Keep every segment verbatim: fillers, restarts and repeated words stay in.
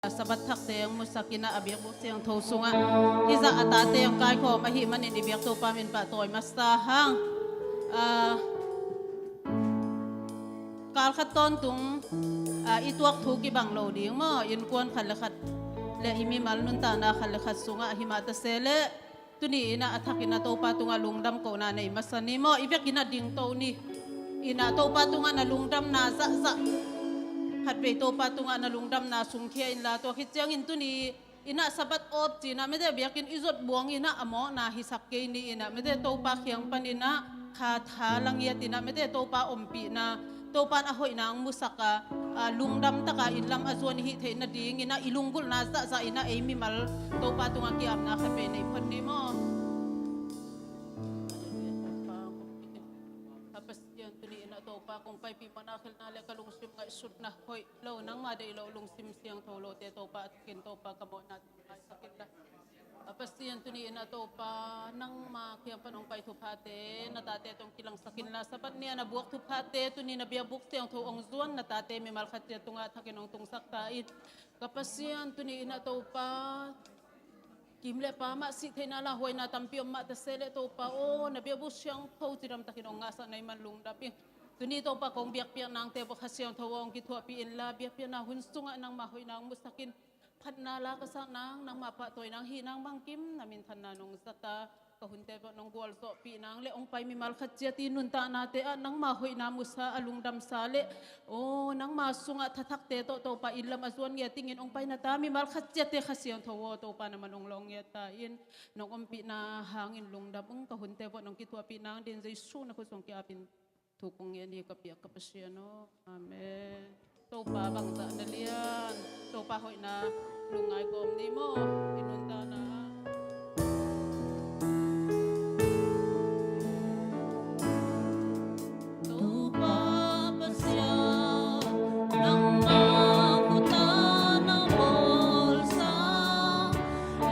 Sabbath thakte hong musak in ah, a biakbuk siangtho sungah hih zah a tate hong kaikhawm ahih manin i biak Topa min pahtawi masa hang. Ah, kal khat tawntung, ah, i tuak thu kibang lo ding maw, innkuan khat le khat le i mimal nuntakna khat le khat sungah, hi mah ta se leh tuni in ah a thak in ah Topa tungah lungdam kohna nei masa ni maw. I vekin ah dingto ni. In ah Topa tungah na lungdamna zahzah, khatvei Topa tungah na lungdamna sungkhia inla, tua khit ciangin tuni in ah Sabbath awp ci-in ah mite biakinn i zot buang in ah a mawkna hisak kei ni. In ah mite Topa kiang panin ah kha tha la ngiat in ah mite Topa ompihna, Topa in a hoihna hong musak a, a lungdam taka inn lam a zuan i hih theih nadingin ah i lunggulhna zahzah in ah ei mimal Topa tungah ki-apna khatvei nei phot ni maw. Hallelujah, Topa. Ka Pasian, tuni in ah Topa kong paipih mawhna khelhna le ka lungsim ngaihsutna hoih lo, nangma deih loh lungsim siangtho lote Topa a thakin Topa ka mawhna ngaihsak inla. Ka Pasian, tuni in ah Topa nangma kiang pan hong pai thuphate na tate tawh hong kilangsak inla, Sabbath ni-a na buak thuphate tuni na biakbuk siangtho hong zuan na tate mimal khat ciat tungah a thakin hong tungsak ta in. Ka Pasian, tuni in ah Topa kim le pa mah sih theihna lauhuaina tampi om mah ta se leh Topa aw, na biakbuk siangtho cidam takin hong ngahsak na hih man lungdam ing. Tuni Topa kong biakpiak nangte bawh Kha Siangtho aw hong kithuahpih inla, biakpiakna hun sungah nangma hoihna hong musak in. Phatna la ka sak nang, nangma pahtawi nang hih nang bangkim na minthanna nong zat a, ka hunte bawh nong gualzawhpih nang le hong pai mimal khat ciat i nuntaknate ah nangma hoihna musa a lungdamsa le aw, nangma sungah thathakte tawh Topa inn lam a zuan ngiat dingin hong pai na ta mimal khat ciatte Kha Siangtho aw, Topa na man hong lawng ngiat ta in. Nong ompihna hangin lungdam ung. Ka hunte bawh nong kithuahpih nang dingin Jesu na khut sung ki-apin thu kong ngen hi ka biak ka Pasian aw. Amen. Topa bangzah na lian, Topa hoihna lungngai kawm ni maw, i nuntakna ah. Topa Pasian, nangma khut a na bawlsa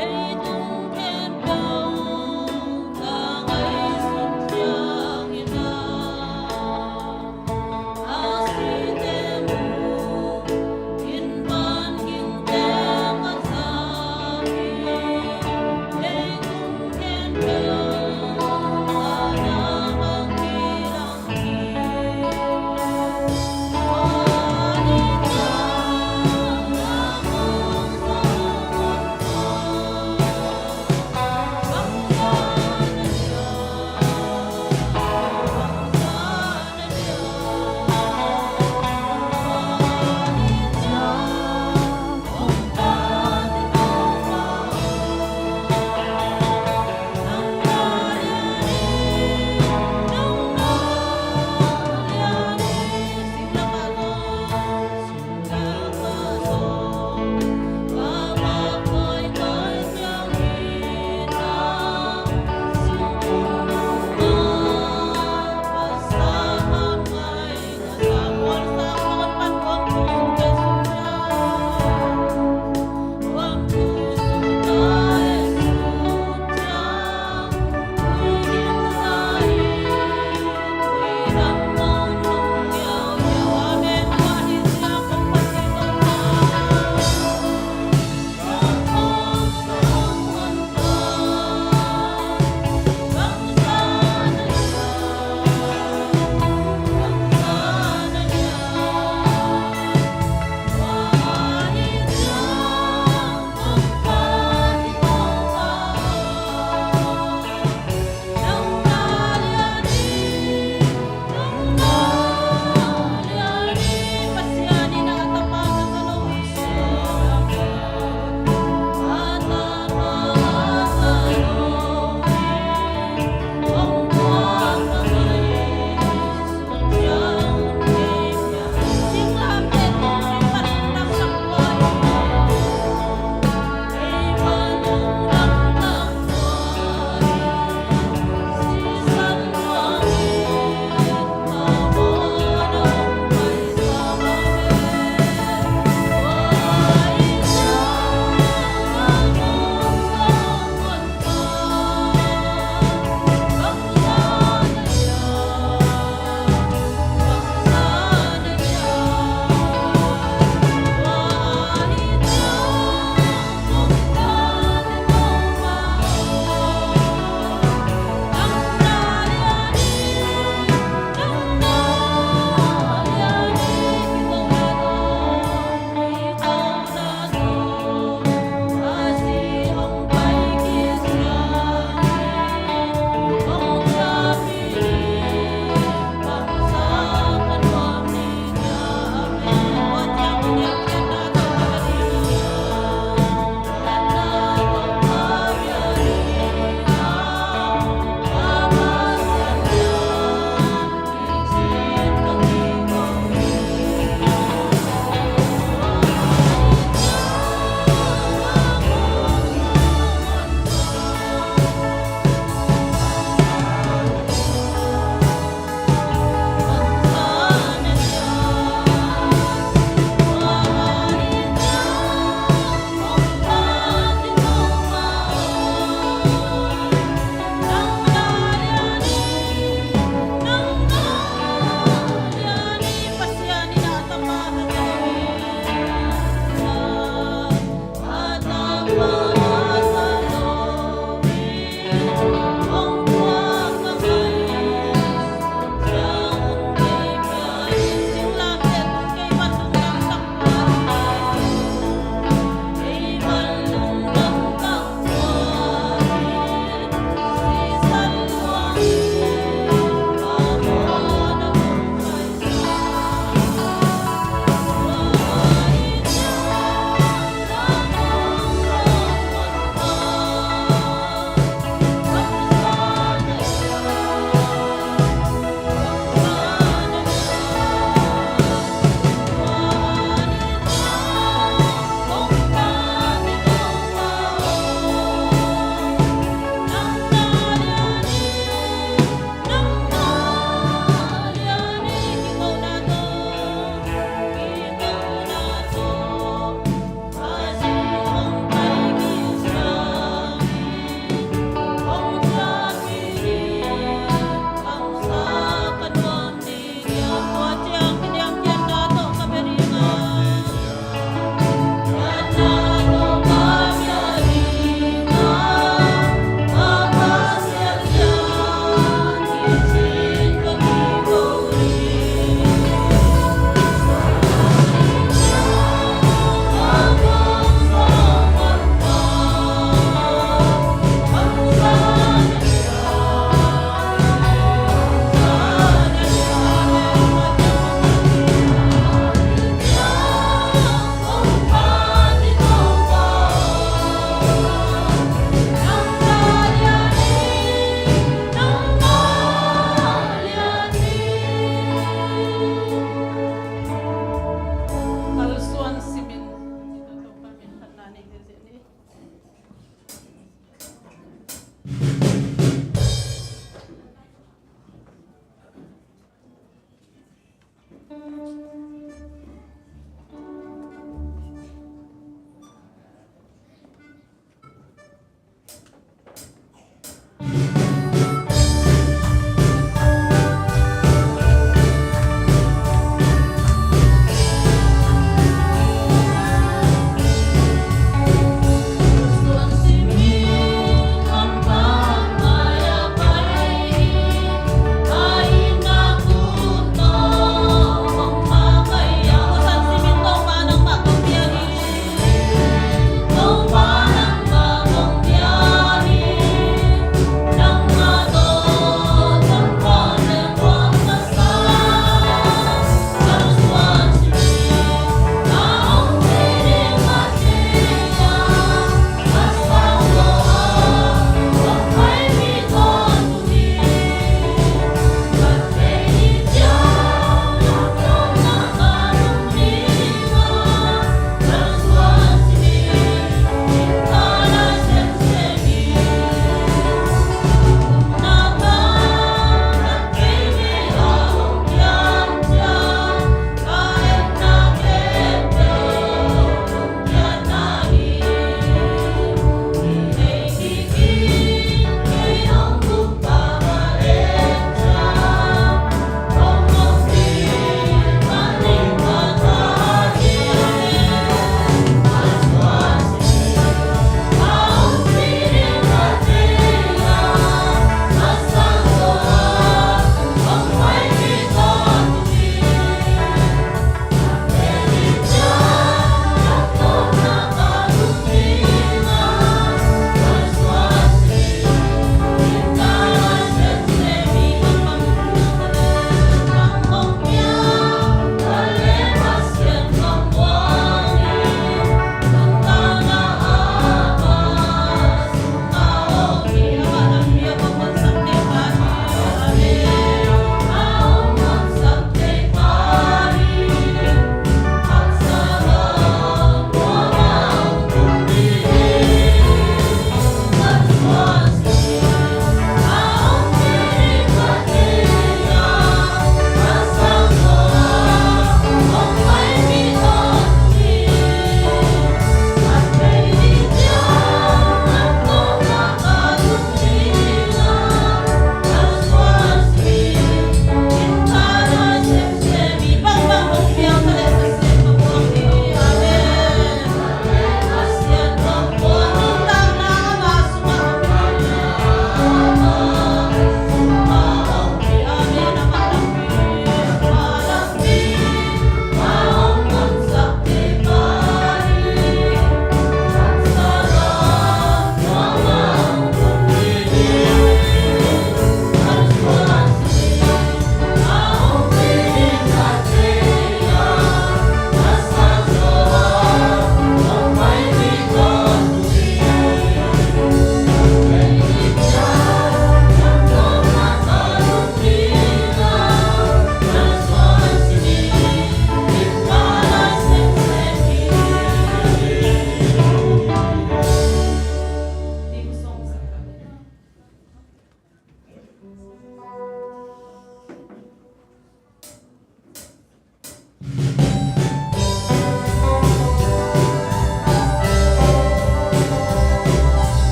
leitung khempeuh ka ngaihsut ciang hi ta. A site mu in vangliate ka zak hi.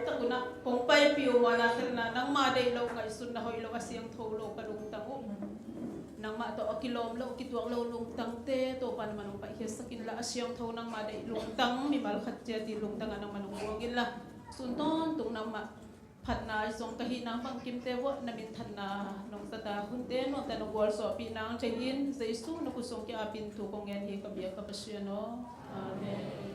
Takuna kong paipih uh maw, na khelna nangmah deih lo, ngaihsutna hoih lo, a siangtho lo ka lungtang uh. Nangmah tawh a kilawm lo, kituak lo lungtangte Topa na man hong paikhiasak inla, a siangtho nangmah deih lungtang, mimal khat ciat i lungtang ah nangman hong buang inla, sun tawntung nangmah phatna zong ka hihna bangkimte vuah na minthanna nong zata hunte nuamta nong gualzawhpih nang thei in, Jesu na khutsung kia apin thu kong ngen hi ka biak ka Pasian aw. Amen.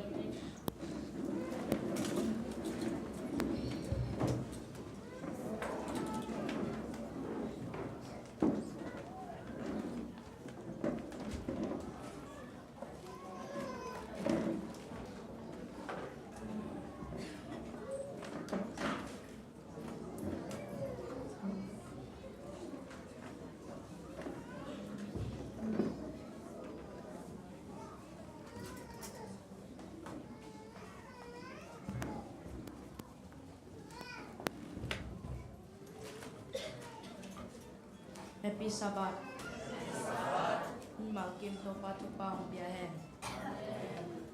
Happy Sabbath. Mimal kim Topa thupha hong pia hen.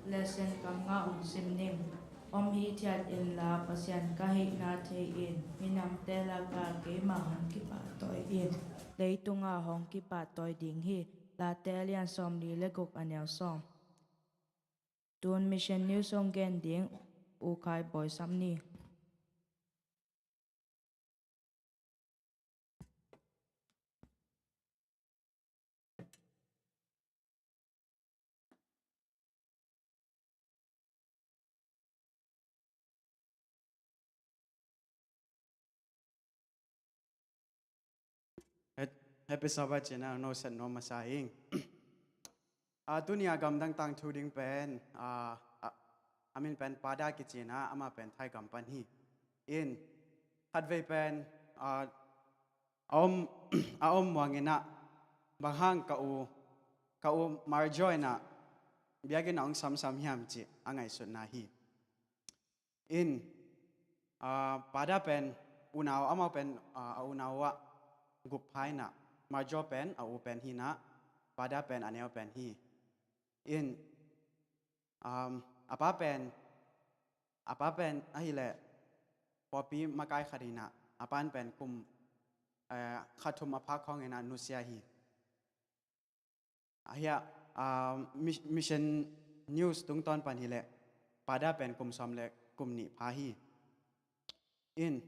Lesson kam nga hong sim ning. Om hithiat inla Pasian ka hihna thei in, minamte lakah keimah hong kipahtawi in. Leitungah hong kipahtawi ding hi. Late a lian sawmli le guk, a neu sawm. Tun Mission News hong gen ding U Khai Bawi Sam ni. Happy Sabbath cina no set no masa ing. A, tuni a gamdang tangthu ding pen, a, a, a min pen Pada kici na, amah pen Thai gam pan hi. In, khatvei pen, a, a om, a om muang ina, bang hang ka u, ka u Marjo ina, biakinn ah hong samsam hiam ci a ngaihsutna hi. In, a, Pada pen unau, amau pen, a, a unau ah guk pha ina, Marjo pen a u pen hi ina, Pada pen a neu pen hi. In, um, a pa pen, a pa pen ahileh pawlpi makai khat ina, a pan pen kum, eh, khat thum a phak khawng ina nusia hi. Ahia, ah, mi-, Mission News tungtawn pan hileh, Pada pen kum sawm le kum nih pha hi. In,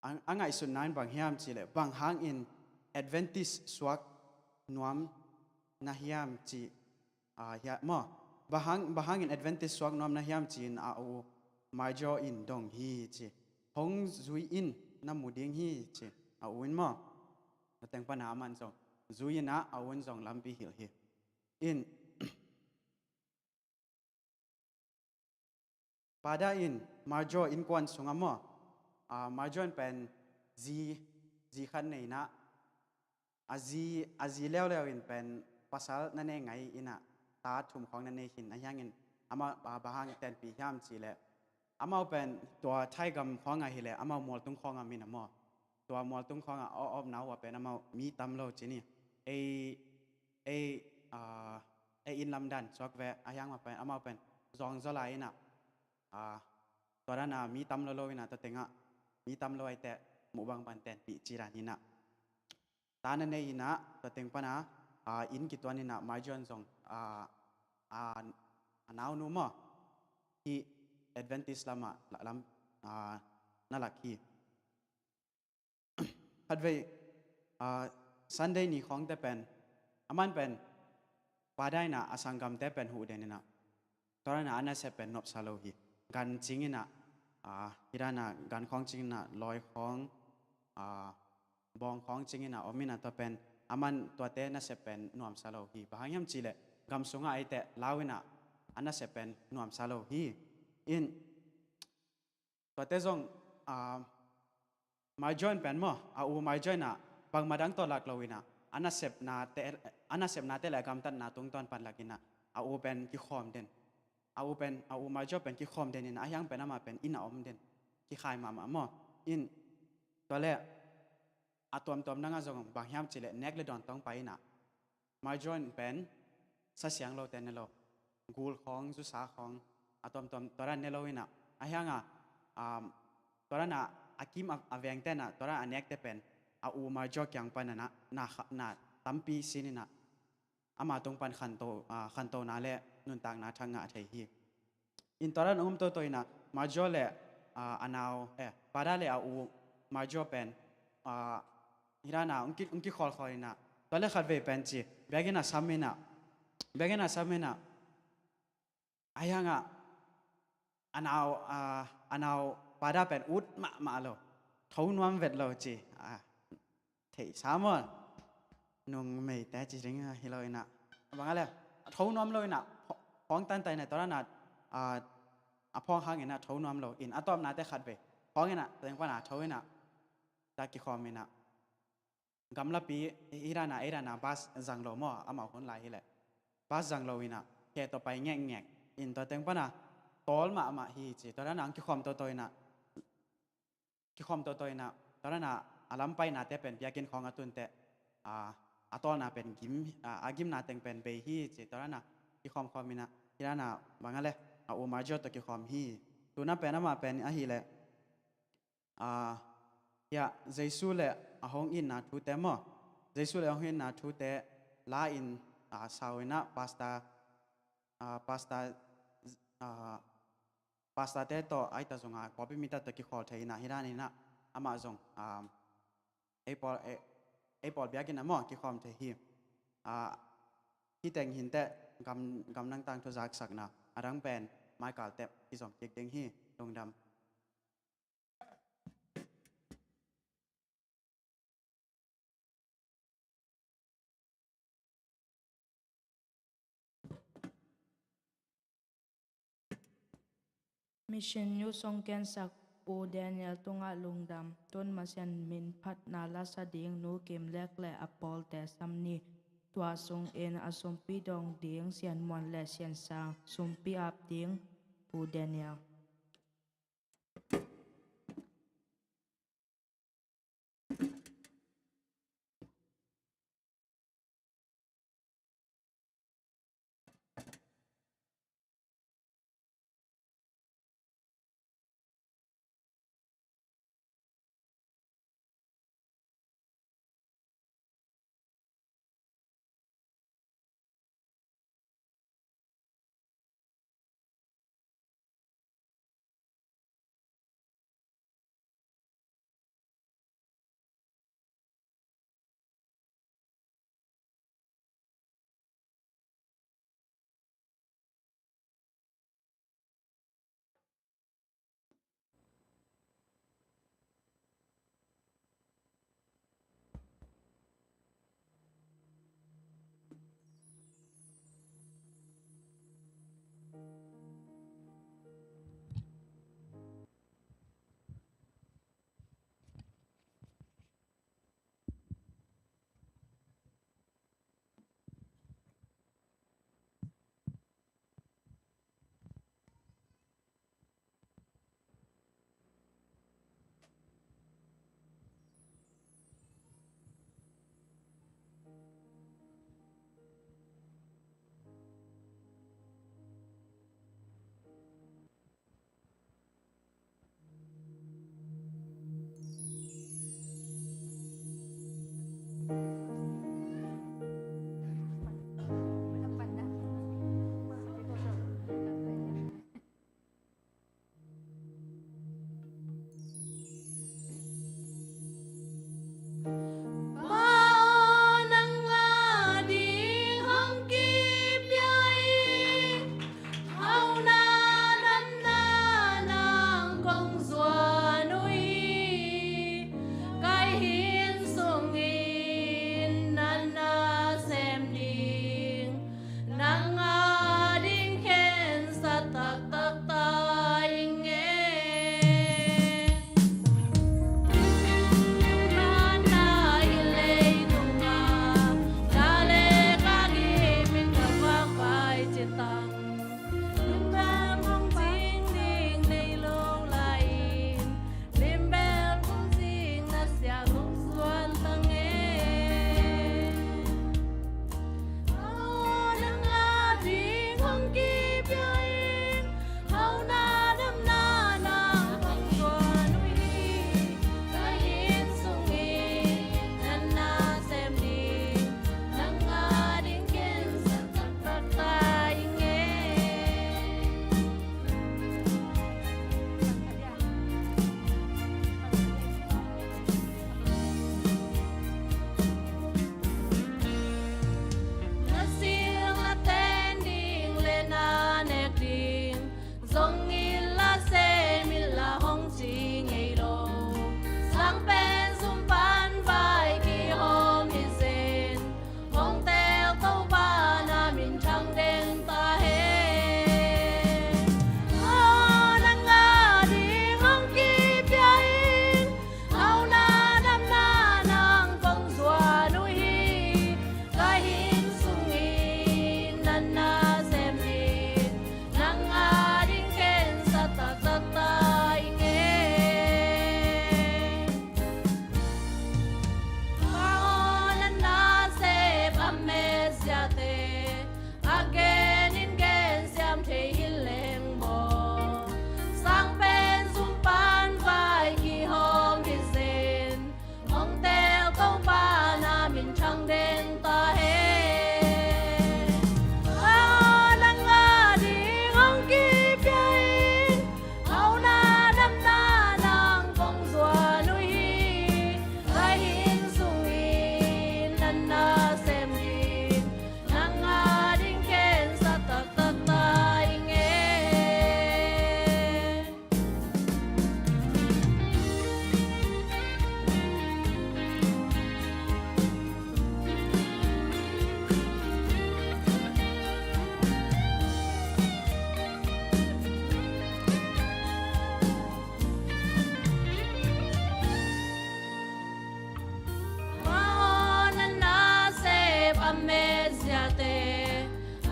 a, a ngaihsutna in bang hiam cihleh, bang hangin Adventist suak nuam na hiam ci, ah, hia, maw? Bang hang, bang hangin Adventist suak nuam na hiam ci-in a u Marjo in dong hi ci. Hong zui in na mu ding hi ci. A u in maw? Na teng pana a man zong zui ina, a u in zong lampi hilh hi. In, Pada in Marjo innkuan sungah maw, a, Marjo in pen zi, zi khat nei ina, a zi, a zi leuleu in pen pasal na nei ngai ina, ta thum khawng na nei khin, ahi hangin amau, a, bang hang tenpih hiam cihleh, amau pen tua Thai gam khawng ahileh, amau mualtung khawng a min a maw, tua mualtung khawng a, a, a omna uh a pen amau mi tam lo ci ni. Ei, ei, a, ei inn lamdan suak ve, ahi hang mah pen, amau pen zawngzaw lai ina, a, tua dan a mi tam lo lo ina, tua tengah mi tam lo aiteh muh bang pan tenpih ci dan ina. Ta na nei ina, tua teng pana, a, inn kituan ina, Marjo in zong, a, a, a naunu maw, hih Adventist lamah, la-, lam, a, na lak hi. Khatvei, a, Sunday ni khawngte pen, a man pen, Pada ina a sanggamte pen huh den ina, tua dan a a nasep pen nuamsa lo hi. Gan cing ina, a, hi dan a gan khawng cing ina, lawi khawng, a, bawng khawng cing ina om ina, tua pen, a man tuate nasep pen nuamsa lo hi. Bang hang hiam cihleh, gam sungah aiteh lau ina a nasep pen nuamsa lo hi. In, tuate zong, a, Marjo in pen maw, a u Marjo ina bangmah dang tawh lak lo ina, a nasepnate, a nasepnate le a gamtatna tungtawn pan lak ina, a u pen kikhawm den. A u pen, a u Marjo pen kikhawm den ina, ahi hang pen amah pen inn a om den. Kikhai mahmah maw. In, tua le, a tuamtuam dang a zong bang hiam cihleh nek le dawn tawh pai ina, Marjo in pen sa siang lote ne lo, gul khawng, zusa khawng, a tuamtuam tua dan ne lo ina, ahi hang a, um, tua dan a a kim a, a vengte in ah, tua dan a nekte pen a u Marjo kiang pan ah na, na, na tampi sin in ah, ama tung pan khanto, ah, khantona le nuntakna thak ngah thei hi. In tua dan a um toto in ah Marjo le, ah, a nau, eh, Pada le a u Marjo pen, ah, hi dan a ung ki, ung kikhawlkhawl in ah, tua le khatvei pen ci, biakinn ah sam in ah, biakinn ah sam in ah, a hiang ah a nau, ah, a nau Pada pen ut mahmah lo, tho nuam vet lo ci. Ah, theihsa maw, nungmeite ci ding hi lo in ah, bang a le, a tho nuam lo in ah, phaw-, phawng tantan in ah, tua dan a, ah, a phawng hang in ah tho nuam lo in, a tawpnate khatvei phawng in ah, teng pan a tho in ah, ta kikhawm in ah, gamlapi hi dan a, ei dan a bus zang lo maw, amau hun lai hi leh, bus zang lo in ah, khe tawh pai ngekngek in, tua teng pan a tawl mahmah hi ci. Tua dan a ung kikhawm toto in ah, kikhawm toto in ah, tua dan a a lam painate pen biakinn khawng a tun teh, a, a tawlna pen gim, a, a gimna teng pen bei hi ci. Tua dan a kikhawmkhawm in ah, hi dan a, bang a le, a u Marjo tawh kikhawm hi. Tu-in ah pen amah pen ahih leh, a, hiah Jesu le a hong itna thute maw, Jesu le a hong itna thute la in, a, sau in ah pastor, a, pastor, a, pastorte tawh, aita zong a pawlpi mite tawh kikhawl thei in ah, hi dan in ah amah zong, um, ei pawl, ei, ei pawl biakinn ah maw kikhawm thei hi. Ah, hih teng hi inteh, gam, gamdang tangthu zaksakna, a dang pen mai kal teh kizom kik ding hi. Lungdam. Mission Youth song gensak U Daniel tungah lungdam. Tun masian min phatna la sa ding Nu Kim Lek le a pawlte sam ni. Tua sungin a sumpi dawng ding Sian Muan le Sian Sang, sumpi ap ding U Daniel.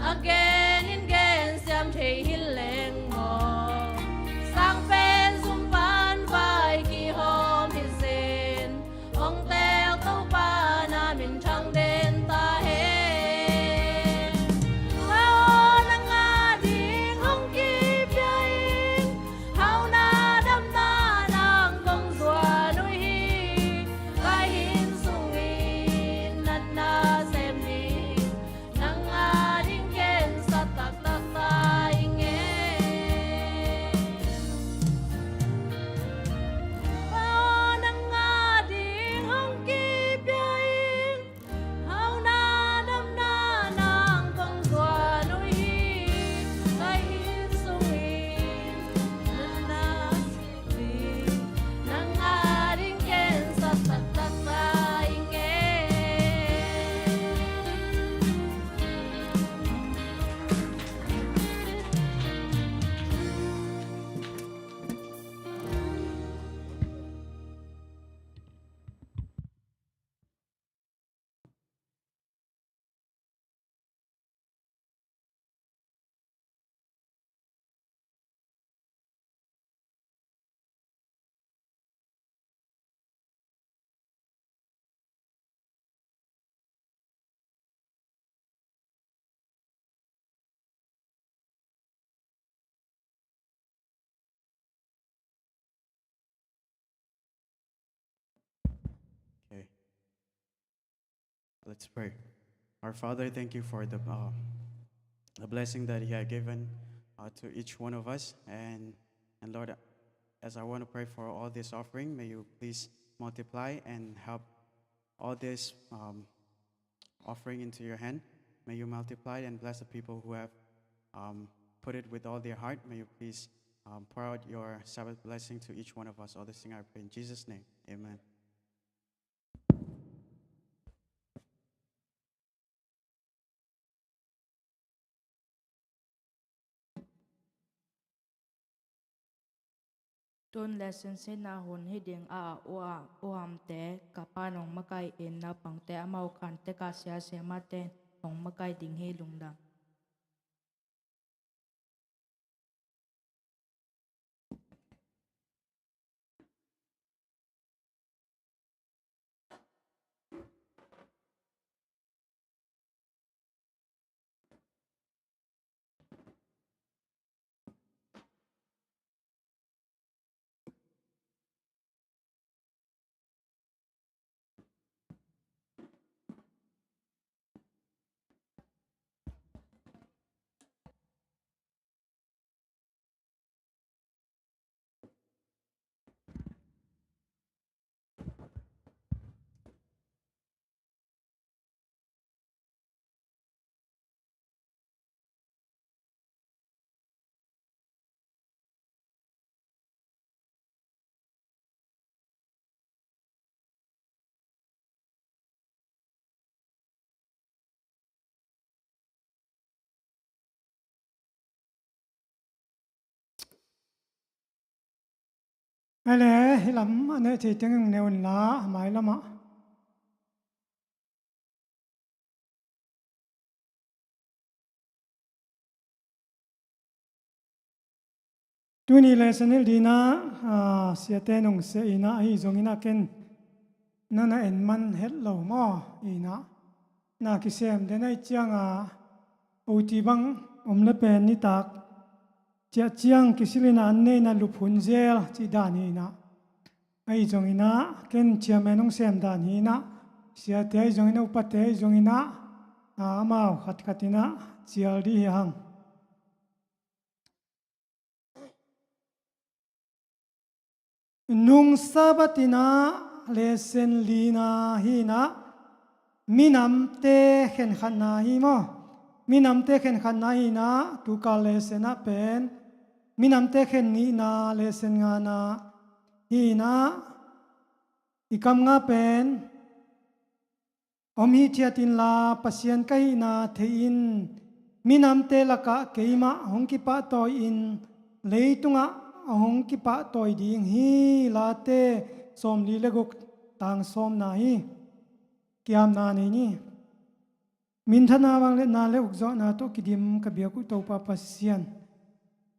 A gen in gen siam thei hi leng maw? Sang pen sum pan vai kihawm hi sin, hong tel Topa na minthang den ta hen. Ka aw nang a ding hong kipia ing, hauhna damna nang kong zuan uh hi. Ka inn sungin natna sem ding, nang a ding gensa taktak ta ing e. Ka aw nang a ding hong kipia ing, hauhna damna nang kong zuan uh hi. Ka inn sungin natna sem ding, nang a ding gensa taktak ta ing e. Okay. Let's pray. Our Father, thank you for the, uh, the blessing that you have given, uh, to each one of us. And, and Lord, as I want to pray for all this offering, may you please multiply and help all this, um, offering into your hand. May you multiply and bless the people who have, um, put it with all their heart. May you please, um, pour out your Sabbath blessing to each one of us. All this thing I pray in Jesus' name. Amen. Tun lesson sihna hun hi ding a, u a, u Hamte, ka pa'n hong makaih in, naupangte amau khan tek a, Sia Sem Mahte in hong makaih ding hi. Lungdam. Ele, hih lam a neh thei teng in ne un la, a mai lamah. Tuni lesson hilh dinah, ah, siate nong seh inah, ahi zonginah ken na na en man het lo maw inah, na kisem den ahi cianga oti bang om le pen nitak ciah ciang kisil inah an neina lup hun zel cih dan hi inah. Ahi zonginah ken chairman hong sem dan hi inah, siate ahi zonginah, upate ahi zonginah, ah, amau khatkhat inah cial dih hi hang. Nung Sabbath inah lesson lina hi inah, minamte khenkhatna hi maw? Minamte khenkhatna hi inah, tukal lesson ah pen minamte khen nihna, lesson ngana hi inah, i kam nga pen om hithiat inla, Pasian ka hihna thei in, minamte lakah keimah hong kipahtawi in, leitungah a hong kipahtawi ding hi. Late sawmli le guk, tang sawmna hi. Kiamna nei ni. Minthanna, vangliatna le ukzawhna tawh kidim ka biak uh Topa Pasian,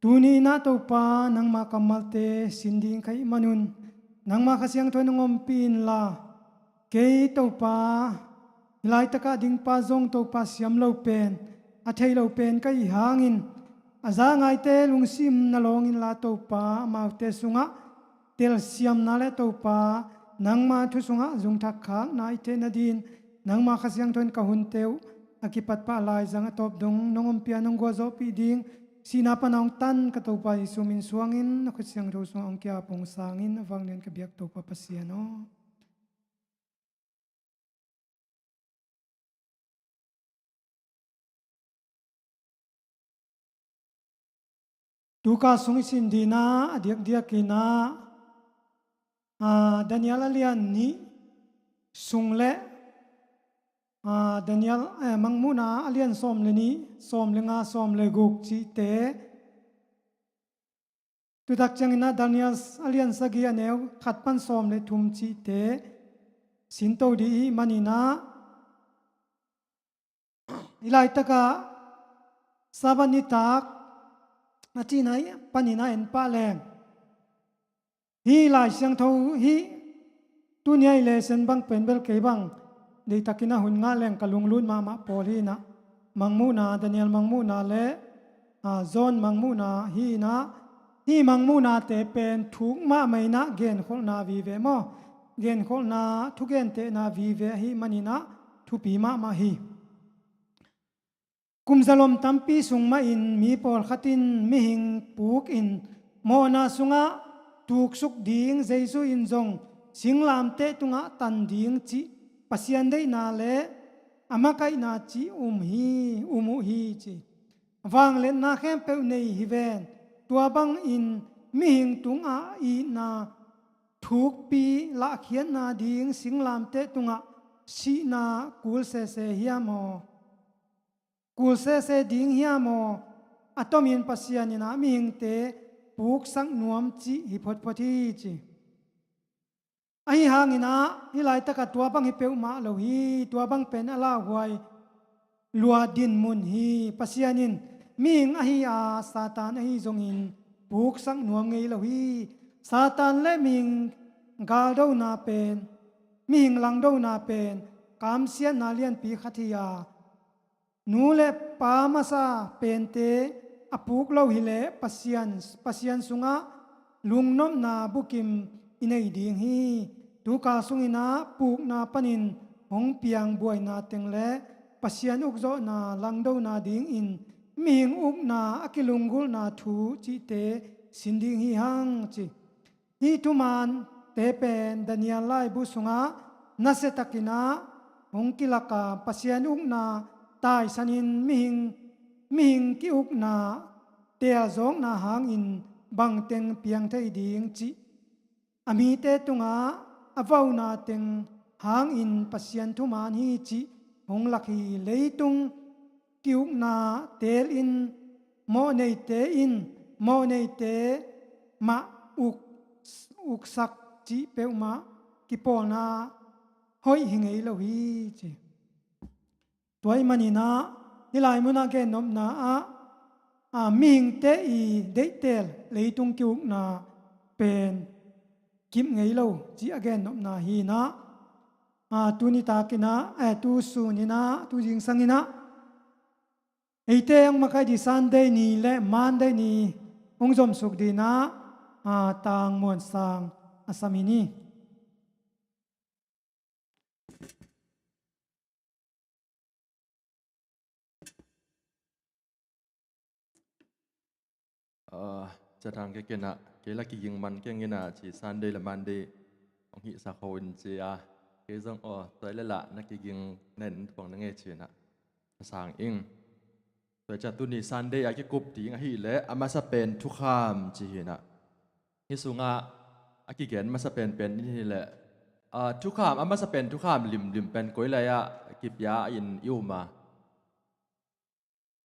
tuni-in ah Topa, nangma kammalte sin ding ka hih manun, nangma Kha Siangtho in hong ompih inla, kei Topa, hih laitakah dingpa zong Topa siam lo pen, a thei lo pen ka hih hangin, a za ngaite lungsim na lawng inla Topa, amaute sungah telsiamna le Topa, nangma thu sungah zungthak khakna i theih nadin, nangma Kha Siangtho in ka hunte uh a kipat pah laizang a tawp dong nong ompih a, nong gualzawhpih ding, sihna pan a hong tan ka Topa Jesu min suangin na khut siangtho sungah hong ki-ap hong sangin a vanglian ka biak Topa Pasian aw. Tuka sung i sin dingin ah, a diakdiakin ah, ah, Daniel a lian nih sung le, ah, Daniel, eh, Mangmuhna a lian sawm le nih, sawm le nga, sawm le guk cihte, tu tak ciangin ah Daniel a lian sagih a neu khat pan sawm le thum cihte sin to ding i hih manin ah, hih laitakah Sabbath nitak a cihna panin ah en pah leng, hih Lai Siangtho hih tuni a i lesson bang pen bel kei bang deihtakin a hun ngah leng ka lunglut mahmah pawl hi in ah, Mangmuhna, Daniel Mangmuhna le, ah, John Mangmuhna hi in ah, hih Mangmuhnate pen thuk mahmah in ah genkholhna vive maw, genkholhna thugentehna vive ahih manin ah thupi mahmah hi. Kum zalom tampi sung mahin mi pawlkhat in mihing pukin mawhna sungah tuksuk ding, Jesu in zong singlamteh tungah tan ding cih Pasian deihna le a makaihna cih um hi, um uh hi ci. Vangliatna khempeuh nei hi ven. Tua bangin mihing tungah itna thukpi lahkhiatna ding singlamteh tungah sihna kul sese hiam aw? Kul sese ding hiam aw? A tomin Pasian in ah mihingte puksak nuam cih hi photphot hi ci. Ahi hangin ah hih laitakah tua bang hi peuhmah lo hi. Tua bang pen a lauhuai lua dinmun hi. Pasian in mihing ahi a Satan ahi zongin puksak nuam ngei lo hi. Satan le mihing galdona pen, mihing langdona pen kamsiatna lianpi khat hi a, nu le pa masa pente a puk lo hileh Pasian, Pasian sungah lungnopna bukim i nei ding hi. Tuka sungin ah pukna panin hong piang buaina teng le Pasian ukzawhna langdona dingin mihing ukna a kilunggulhna thu cihte sin ding hi hang ci. Hih thumante pen Daniel laibu sungah nasiatakin ah hong kilak a, Pasian ukna taisanin mihing, mihing ki-ukna teelzawkna hangin bangteng piang thei ding cih, a mite tungah a vauna teng hangin Pasian thuman hi cih hong lak hi. Leitung ki-ukna teelin mawhneite in mawhneite mah uk, uksak cih peuhmah kipawlna hoih hi ngei lo hi ci. Tua ahih manin ah hih lai munah gennopna ah, a, mihingte i deihteel leitung ki-ukna pen kip ngei lo cih a gennopna hi in ah, a, tuni takin ah, eh, tu sun in ah, tu zingsang in ah eite hong makaih ding Sunday ni le Monday ni hong zomsuk dingin ah, a, Tang Muan Sang a sam hi ni. Aa, Cia Thang, kei ken ah, kei la kiging man keng in ah, ci Sunday le Monday hong hihsak ho in ci a, kei zong aw, tua le lah na kiging nen tuang na ngei ci in ah, a sang ing. Tua ciang tuni Sunday a kikup ding ahih leh a masa pen thukham ci hi in ah. Hih sungah a kigen masa penpen in hi leh, aa, thukham, a masa pen thukham limlim pen koi lai ah kipia in i um a?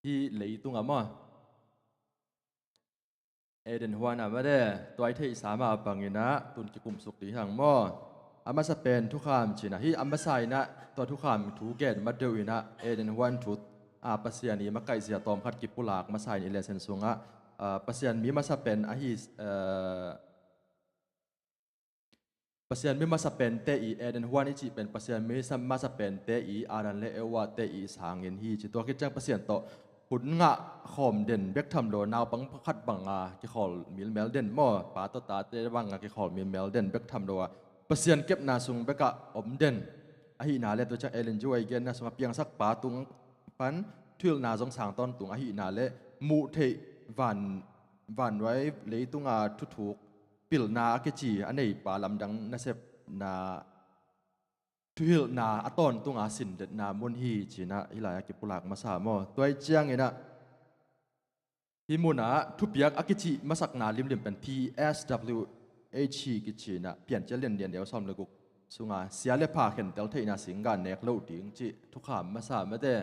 Hih leitung ah maw? Eden huan ah mah de, tua i theihsa mah bangin ah tun kikumsuk ding hi hang maw? A masa pen thukham cina hi. A masa inah tua thukham thu gen ma deuh inah Eden huan thu, a, Pasian i makaihzia tawmkhat kipulak masa in i lesen sungah, a, Pasian mi masa pen ahi, a, Pasian mi masa pente i Eden huan i cih pen Pasian mi sa-, masa pente i Adam le Eva te i sangin hi ci. Tua khit ciang Pasian tawh hun ngah khawm den bek tham lo, naupang pakhat banga kikhawl milmel den maw, pa tawh tate banga kikhawl milmel den bek tham lo a, Pasian kepna sung bekah om den ahihna le, tua ciang Ellen G. White genna sungah piangsakpa tung pan thuhilhna zong sang tawntung ahihna le, muh theih van, vannuai leitunga thuthuk pilna a kici a neipa lamdang nasepna thuhilhna a tawntunga sindetna mun hi cinah hih lai-ah kipulak masa maw. Tua ih cianginah hih munah thupiak a kicih masakna limlim pen T S W H hi kicinah Piancil lian nih a neu sawm le guk sunga sia le pha khentel theihna singgan nek loh ding cih thukham masa mate,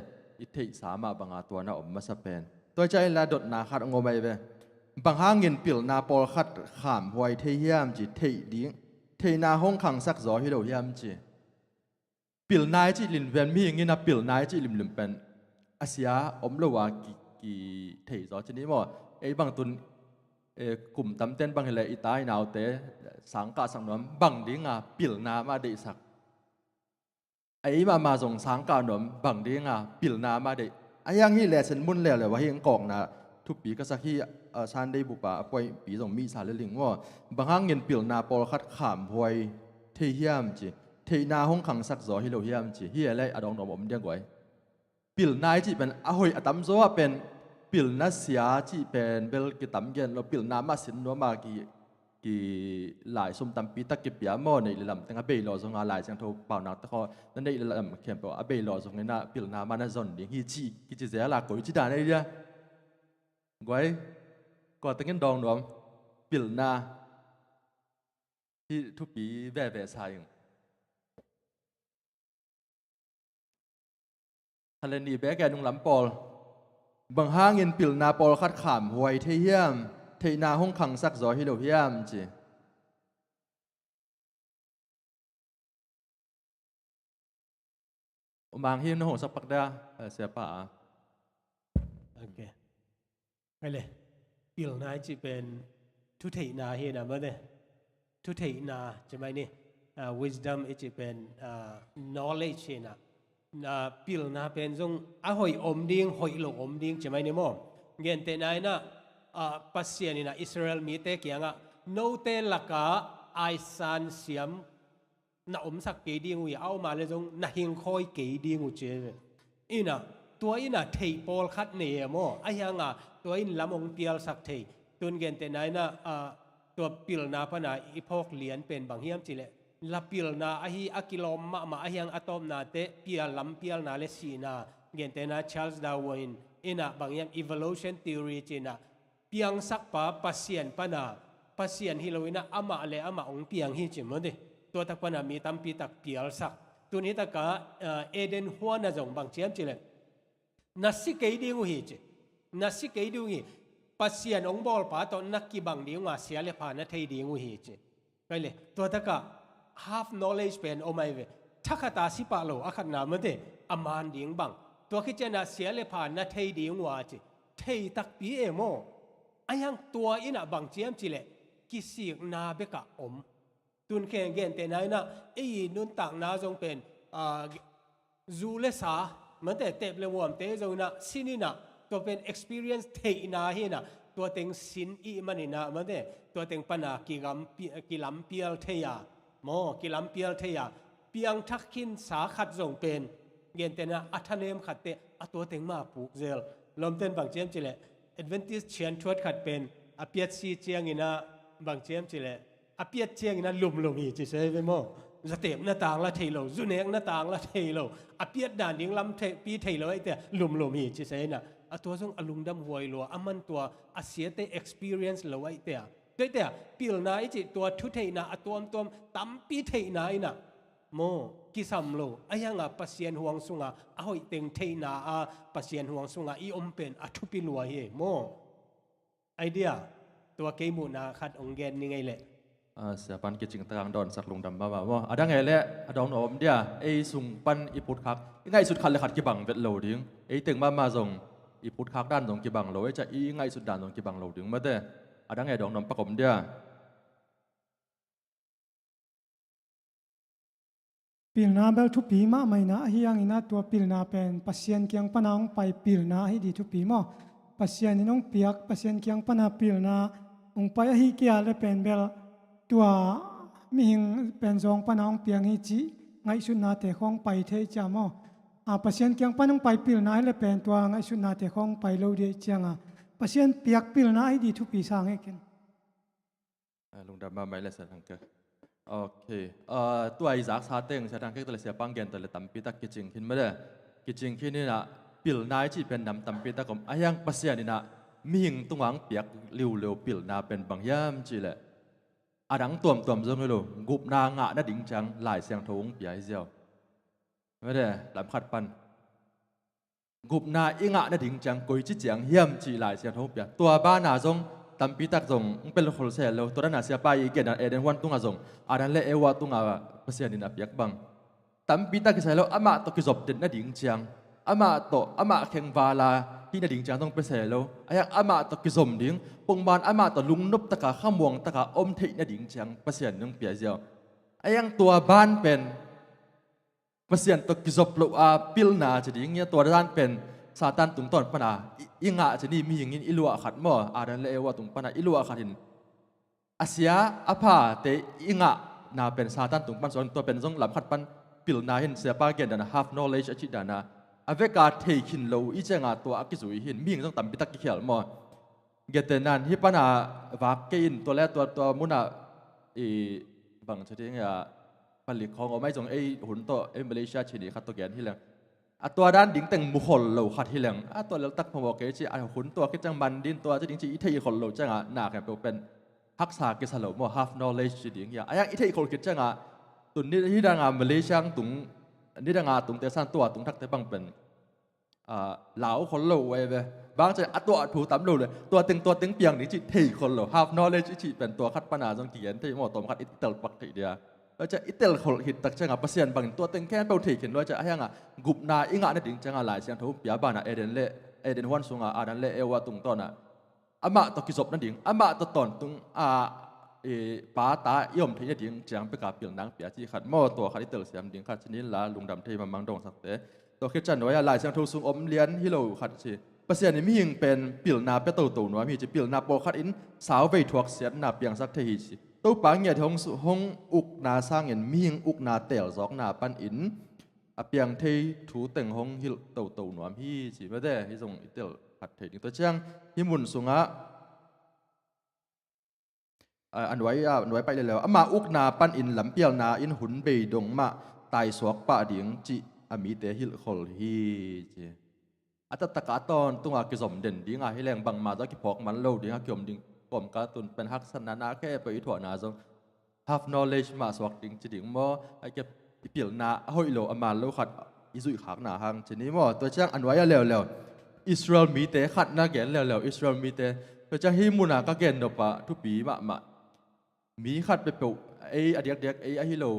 i theihsa mah banga tua na om masa pen. Tua ih cianginah dotna khat a ngom ahi ve. Bang hangin pilna pawlkhat khamhuai thei hiam ci, theih ding, theihna hong khangsak zaw hi lo hiam ci. Pilna i cih limlim pen, mihing inah pilna i cih limlim pen a sia om lo a ki, ki thei zaw ci ni maw. Ei bang tun, e, kum tamten bang hileh i ta i naute sangkahsak nuam, bang dinga pilna mah deihsak. A ei mahmah zong sangkah nuam, bang dinga pilna mah deih. A hiang hih lesen mun leuleu ahi, hih kawkna thupi ka sak hi, a, Sunday bupa a puaipi zong mihsa le ling maw. Bang hangin pilna pawlkhat khamhuai thei hiam ci, theihna hong khangsak zaw hi lo hiam ci. Hih a leh a dawng dawng om diang guai. Pilna i cih pen a hoih a tamzaw ah pen pilna sia cih pen bel kitam gen lo, pilna mah sin nuam a ki, ki lai sum tampi tak kipia maw, neih le lam teng a bei lawh zonga Lai Siangtho paunak te khaw na neih le lam khempeuh a bei lawh zonginah pilna mah na zon ding hi ci, kici zel a koi ci dan ei dia. Guai, kua tengin dawng nuam, pilna hih thupi veve sa ing. Khat le nih bek e, nunglam pawl. Bang hangin pilna pawlkhat khamhuai thei hiam? Theihna hong khangsak zaw hi lo hiam ci. U Mang hi na hong sak pak dia, eh, siapa a. Ok. Hai le, pilna i cih pen thutheihna hi na mate. Thutheihna ci mai ni. Ah, wisdom i cih pen, ah, knowledge hi na. Na pilna pen zong a hoih om ding, hoih lo om ding ci mai ni maw. Gentehna inah, ah, Pasian inah Israel mite kiangah note laka aisan siam na omsak kei ding uh hi, a om a le zong na hingkhawi kei ding uh ci. Inah, tua inah theih pawlkhat nei e maw. A hianga tua in lam hong pialsak thei. Tun gentehna inah, ah, tua pilna pana i phawk lian pen bang hiam cih leh, la pilna ahi a kilawm mahmah a hiang a tawpna teh pial, lam pialna le sihna, gentehna Charles Darwin inah bang hiam evolution theory cinah, piangsakpa Pasian pana, Pasian hi lo inah amah le amah hong piang hi ci maw te. Tua tak pana mi tampi tak pialsak. Tun hi taka, eh, Eden huana zong bang ci hiam cih leh, na si kei ding uh hi ci. Na si kei ding uh hi. Pasian hong bawlpa tawh na kibang ding uh a, sia le pha na thei ding uh hi ci. Kai le, tua taka half knowledge pen om ai ve. Thakhata si pah lo, a khatna mate, a man ding bang. Tua khit cianah sia le pha na thei ding uh a ci. Thei takpi e maw. A hiang tua inah bang ci hiam cih leh, kisikna bekah om. Tun khen gentehna inah, ei nuntakna zong pen, ah, zu le sa, mate, tep le vuamte zong inah, sin inah, tua pen experience theihna hi inah, tua teng sin ih man inah, mate, tua teng pana kigampi-, kilampial thei a, maw, kilampial thei a, piangthak khinsa khat zong pen, gentehna a thanem khat teh, a tua teng mah puk zel. Lawmten bang ci hiam cih leh, Adventist thianthuat khat pen, a piatsi ciang inah, bang ci hiam cih leh, a piat ciangin a lumlum hi ci se ve maw. Zatepna tang la thei lo, zunekna tang la thei lo, a piat dan ding lam thei, pi thei lo aite, lumlum hi ci se inah. A tua zong a lungdam huai lua, a man tua, a siate experience lo aite a. Tuaite a, pilna i cih tua thutheihna a tuamtuam, tampi theihna inah. Maw, kisam lo, a hianga Pasian huang sunga, a hoih teng theihna a, Pasian huang sunga, i om pen a thupi lua hi, maw. Idea, tua kei muhna khat hong gen ni ngei leh. A, siapan kicing takang dawnsak lungdam mahmah maw. A dang e le a dawng nuam om dia, ei sung pan i phutkhak, i ngaihsut khat le khat kibang vet lo ding. Ei teng mahmah zong i phutkhak dan zong kibang lo, ei ca i ngaihsut dan zong kibang lo ding mate. A dang e dawng nuam pak om dia. Pilna bel thupi mahmah inah, ahi hangin ah tua pilna pen Pasian kiang pana hong pai pilna ahi di thupi maw. Pasian in hong piak, Pasian kiang pana pilna hong pai ahi kia le pen bel tua mihing pen zong pana hong piang hi cih ngaihsutnate khong pai thei cia maw. A, Pasian kiang pan hong pai pilna hi le pen tua ngaihsutnate khong pai lo dih cianga Pasian piak pilna ahi di thupi sang hi ken. A, lungdam mahmah le Sia Thang Kek. Ok. A, tua i zaksa teng Sia Thang Kek tawh le Sia Pang Gen tawh le tampi tak kicing khin mah le. Kicing khin inah pilna i cih pen nam tampi tak om. A hiang Pasian inah mihing tungah hong piak liuleu pilna pen bang hiam cih leh, a dang tuamtuam zong hi lo, gupna ngah nading ciang Lai Siangtho hong pia hi ziau. Mah le, lam khat pan gupna i ngah nading ciang koici ciang hiam cih Lai Siangtho hong pia. Tua bana zong tampi tak zong hong pel khol se lo. Tua dana siapa i gen a Eden huan tungah zong Adam le Eva tungah Pasian in a piak bang tampi tak kisai lo. Amah tawh kizop den nading ciang, amah tawh, amah khengvala hih nading ciang zong pia se lo. A hiang amah tawh kizom ding, pongman amah tawh lungnop taka, khamuang taka om theih nading ciang Pasian in hong pia ziau. A hiang tua ban pen Pasian tawh kizop loh a pilna ci ding hi a, tua dan pen Satan tungtawn pana i, i ngah ci ni, mihing in i luah khat maw, Adam le Eva tung pana i luah khat in a sia a phate i ngahna pen Satan tung pan suak, tua pen zong lam khat pan pilna hin siapa gen dana half knowledge a cih dana a veka thei khin lo i cianga tua a kizui hin mihing zong tampi tak kikhial maw. Gete nan hih pana vak kei in tua le tua, tua muna i bang ci ding a palik khong om ai zong ei hun tawh ei Malaysia cini khat tawh gen hi leng. A tua dan ding teng mu khol lo khat hi leng. A tua leltak phamawh kei ci a hun tua khit ciang man din tua ci ding ci i thei khol lo cianga na khempeuh pen haksa kisa lo maw, half knowledge ci ding hi a. A hiang i thei khol khit cianga tun ni hih danga Malaysia tung, ni danga tungte san tua tung thakte bang pen a, lau khol lo uh ai ve. Bang ciang a tua thu tam lo le tua teng tua teng piang ding cih thei khol lo. Half knowledge i cih pen tua khat pana zong kigen thei maw, tawm khat i tel pak thei dia. Tua ciang i tel khol khit tak cianga Pasian bangin tua teng khempeuh thei khin lua ciang a hianga gupna i ngah nading cianga Lai Siangtho pia bana Eden le, Eden huan sunga Adam le Eva tungtawna amah tawh kizop nading, amah tawh tawntung a, e, pata i om theih nading ciang peka pilna hong pia cih khat maw, tua khat i telsiam ding khat ci ni la, lungdam thei mamang dawngsakte. Tua khit ciang nuai-ah Lai Siangtho sung om lian hi lo khat ci. Pasian in mihing pen pilna pia toto nuam hi ci, pilna pawlkhat in sauvei thuaksiatna piangsak thei hi ci. Topa ngiat hong su-, hong ukna sangin mihing ukna teelzawkna panin a piang thei thu teng hong hilh toto nuam hi ci. Mate, hih zong i tel khat thei ding. Tua ciang hih mun sungah a, a nuai, a nuai paih leleu. Ama ukna panin lampialna in hun bei dong mah taisuak pah ding cih a mite hilhkhol hi ci. A taktak a tawntunga kizom den dinga hi leng bangmah tawh a kiphawk man lo dinga kiom ding kawmkal tun pen haksatna na khempeuh i thuahna zong half knowledge mah suak ding ci ding maw? Ai ke i pilna a hoih lo a man lo khat i zuihkhakna hang ci ni maw? Tua ciang a nuai-ah leuleu Israel mite khat na gen leuleu, Israel mite. Tua ciang hih muna ka gen nopah thupi mahmah. Mi khat peuhpeuh ei a diakdiak ei ahi lo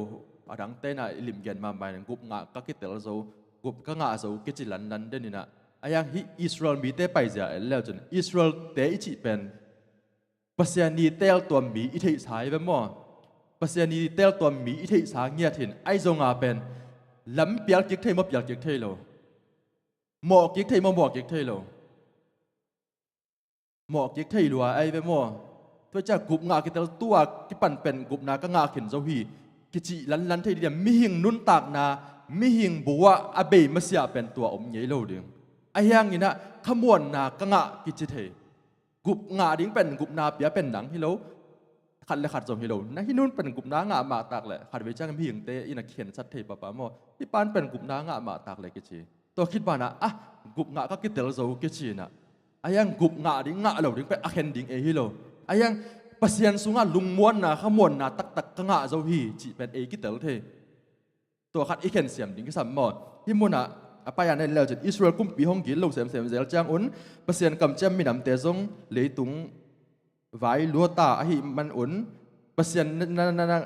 a dangte na i limgen mahmah in gupngah ka kitel zo, gup ka ngah zo kici lanlan den inah. A hiang hih Israel mite paizia en leu cun Israel-te i cih pen Pasian ni teeltuam mi i theihsa hi ve maw? Pasian ni teeltuam mi i theihsa ngiat hin ai zonga pen lam pial kik thei maw, pial kik thei lo? Mawh kik thei maw, mawh kik thei lo? Mawh kik thei lua ai ve maw? Tua ciah gupngah kitel tua kipan pen gupna ka ngah khin zo hi kicih lanlan thei dih. Mihing nuntakna, mihing bu-ah a bei masiah pen tua om ngei lo ding. A hianginah khamuanna ka ngah kici thei. Gupngah ding pen gupna pia pen nang hi lo, khat le khat zong hi lo. Na hi nun pen gupna ngah mahtak le khatvei ciang mihingte in a khensat thei papa maw? Hih pan pen gupna ngah mahtak le kici. Tua khit banah ah, gupngah ka kitel zo kici inah a hiang gupngah ding ngah lo ding pen a khen ding ei hi lo. A hiang Pasian sungah lungmuanna khamuanna taktak ka ngah zo hi cih pen ei kitel thei. Tua khat i khensiam ding kisam maw? Hih munah a pai-a na en leu cin Israel kumpi hong gil lo semsem zel ciangun Pasian kamciam minamte zong leitung vai luata ahih manun Pasian na, na, na, na,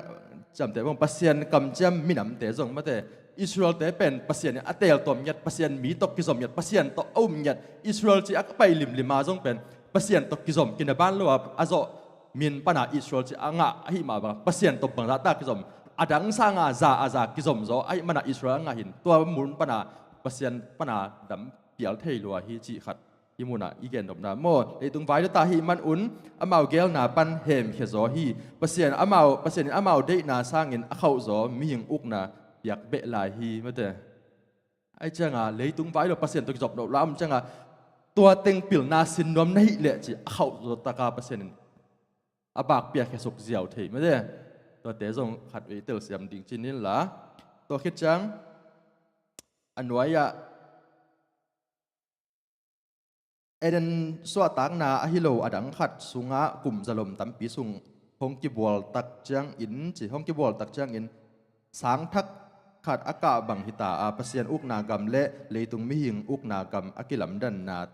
ciamteh bang, Pasian kamciam minamte zong mate, Israelte pen Pasian in a teel tuam ngiat, Pasian mi tawh kizom ngiat, Pasian tawh a um ngiat, Israel cih a pai limlim a zong pen Pasian tawh kizom kinaban lo a, a zawh min pana Israel cih a ngah ahi mah bang, Pasian tawh bangzahta kizom, a dang sanga za a za kizom zaw ahi mana Israel a ngah hin, tua mun pana Pasian pana dam pial thei lua hi cih khat hih munah i gendopna maw. Leitung vai luta hih manun amau geelna pan hemkhia zaw hi. Pasian amau, Pasian in amau deihna sangin a khauh zaw mihing ukna piak beh lai hi mate. Ahi cianga leitung vai lo Pasian tawh kizop lo lam cianga tua teng pilna sin nuam na hih leh ci a khauh zaw taka Pasian in a bak piakhia suk ziau thei mate. Tuate zong khat vei telsiam ding cin inla, tua khit ciang a nuai-ah Eden suahtakna ahi lo a dang khat sungah kum zalom tampi sung hong kibual tak ciangin ci, hong kibual tak ciangin sang thak khat a kah bang hita a, Pasian ukna gam le leitung mihing ukna gam a kilamdanna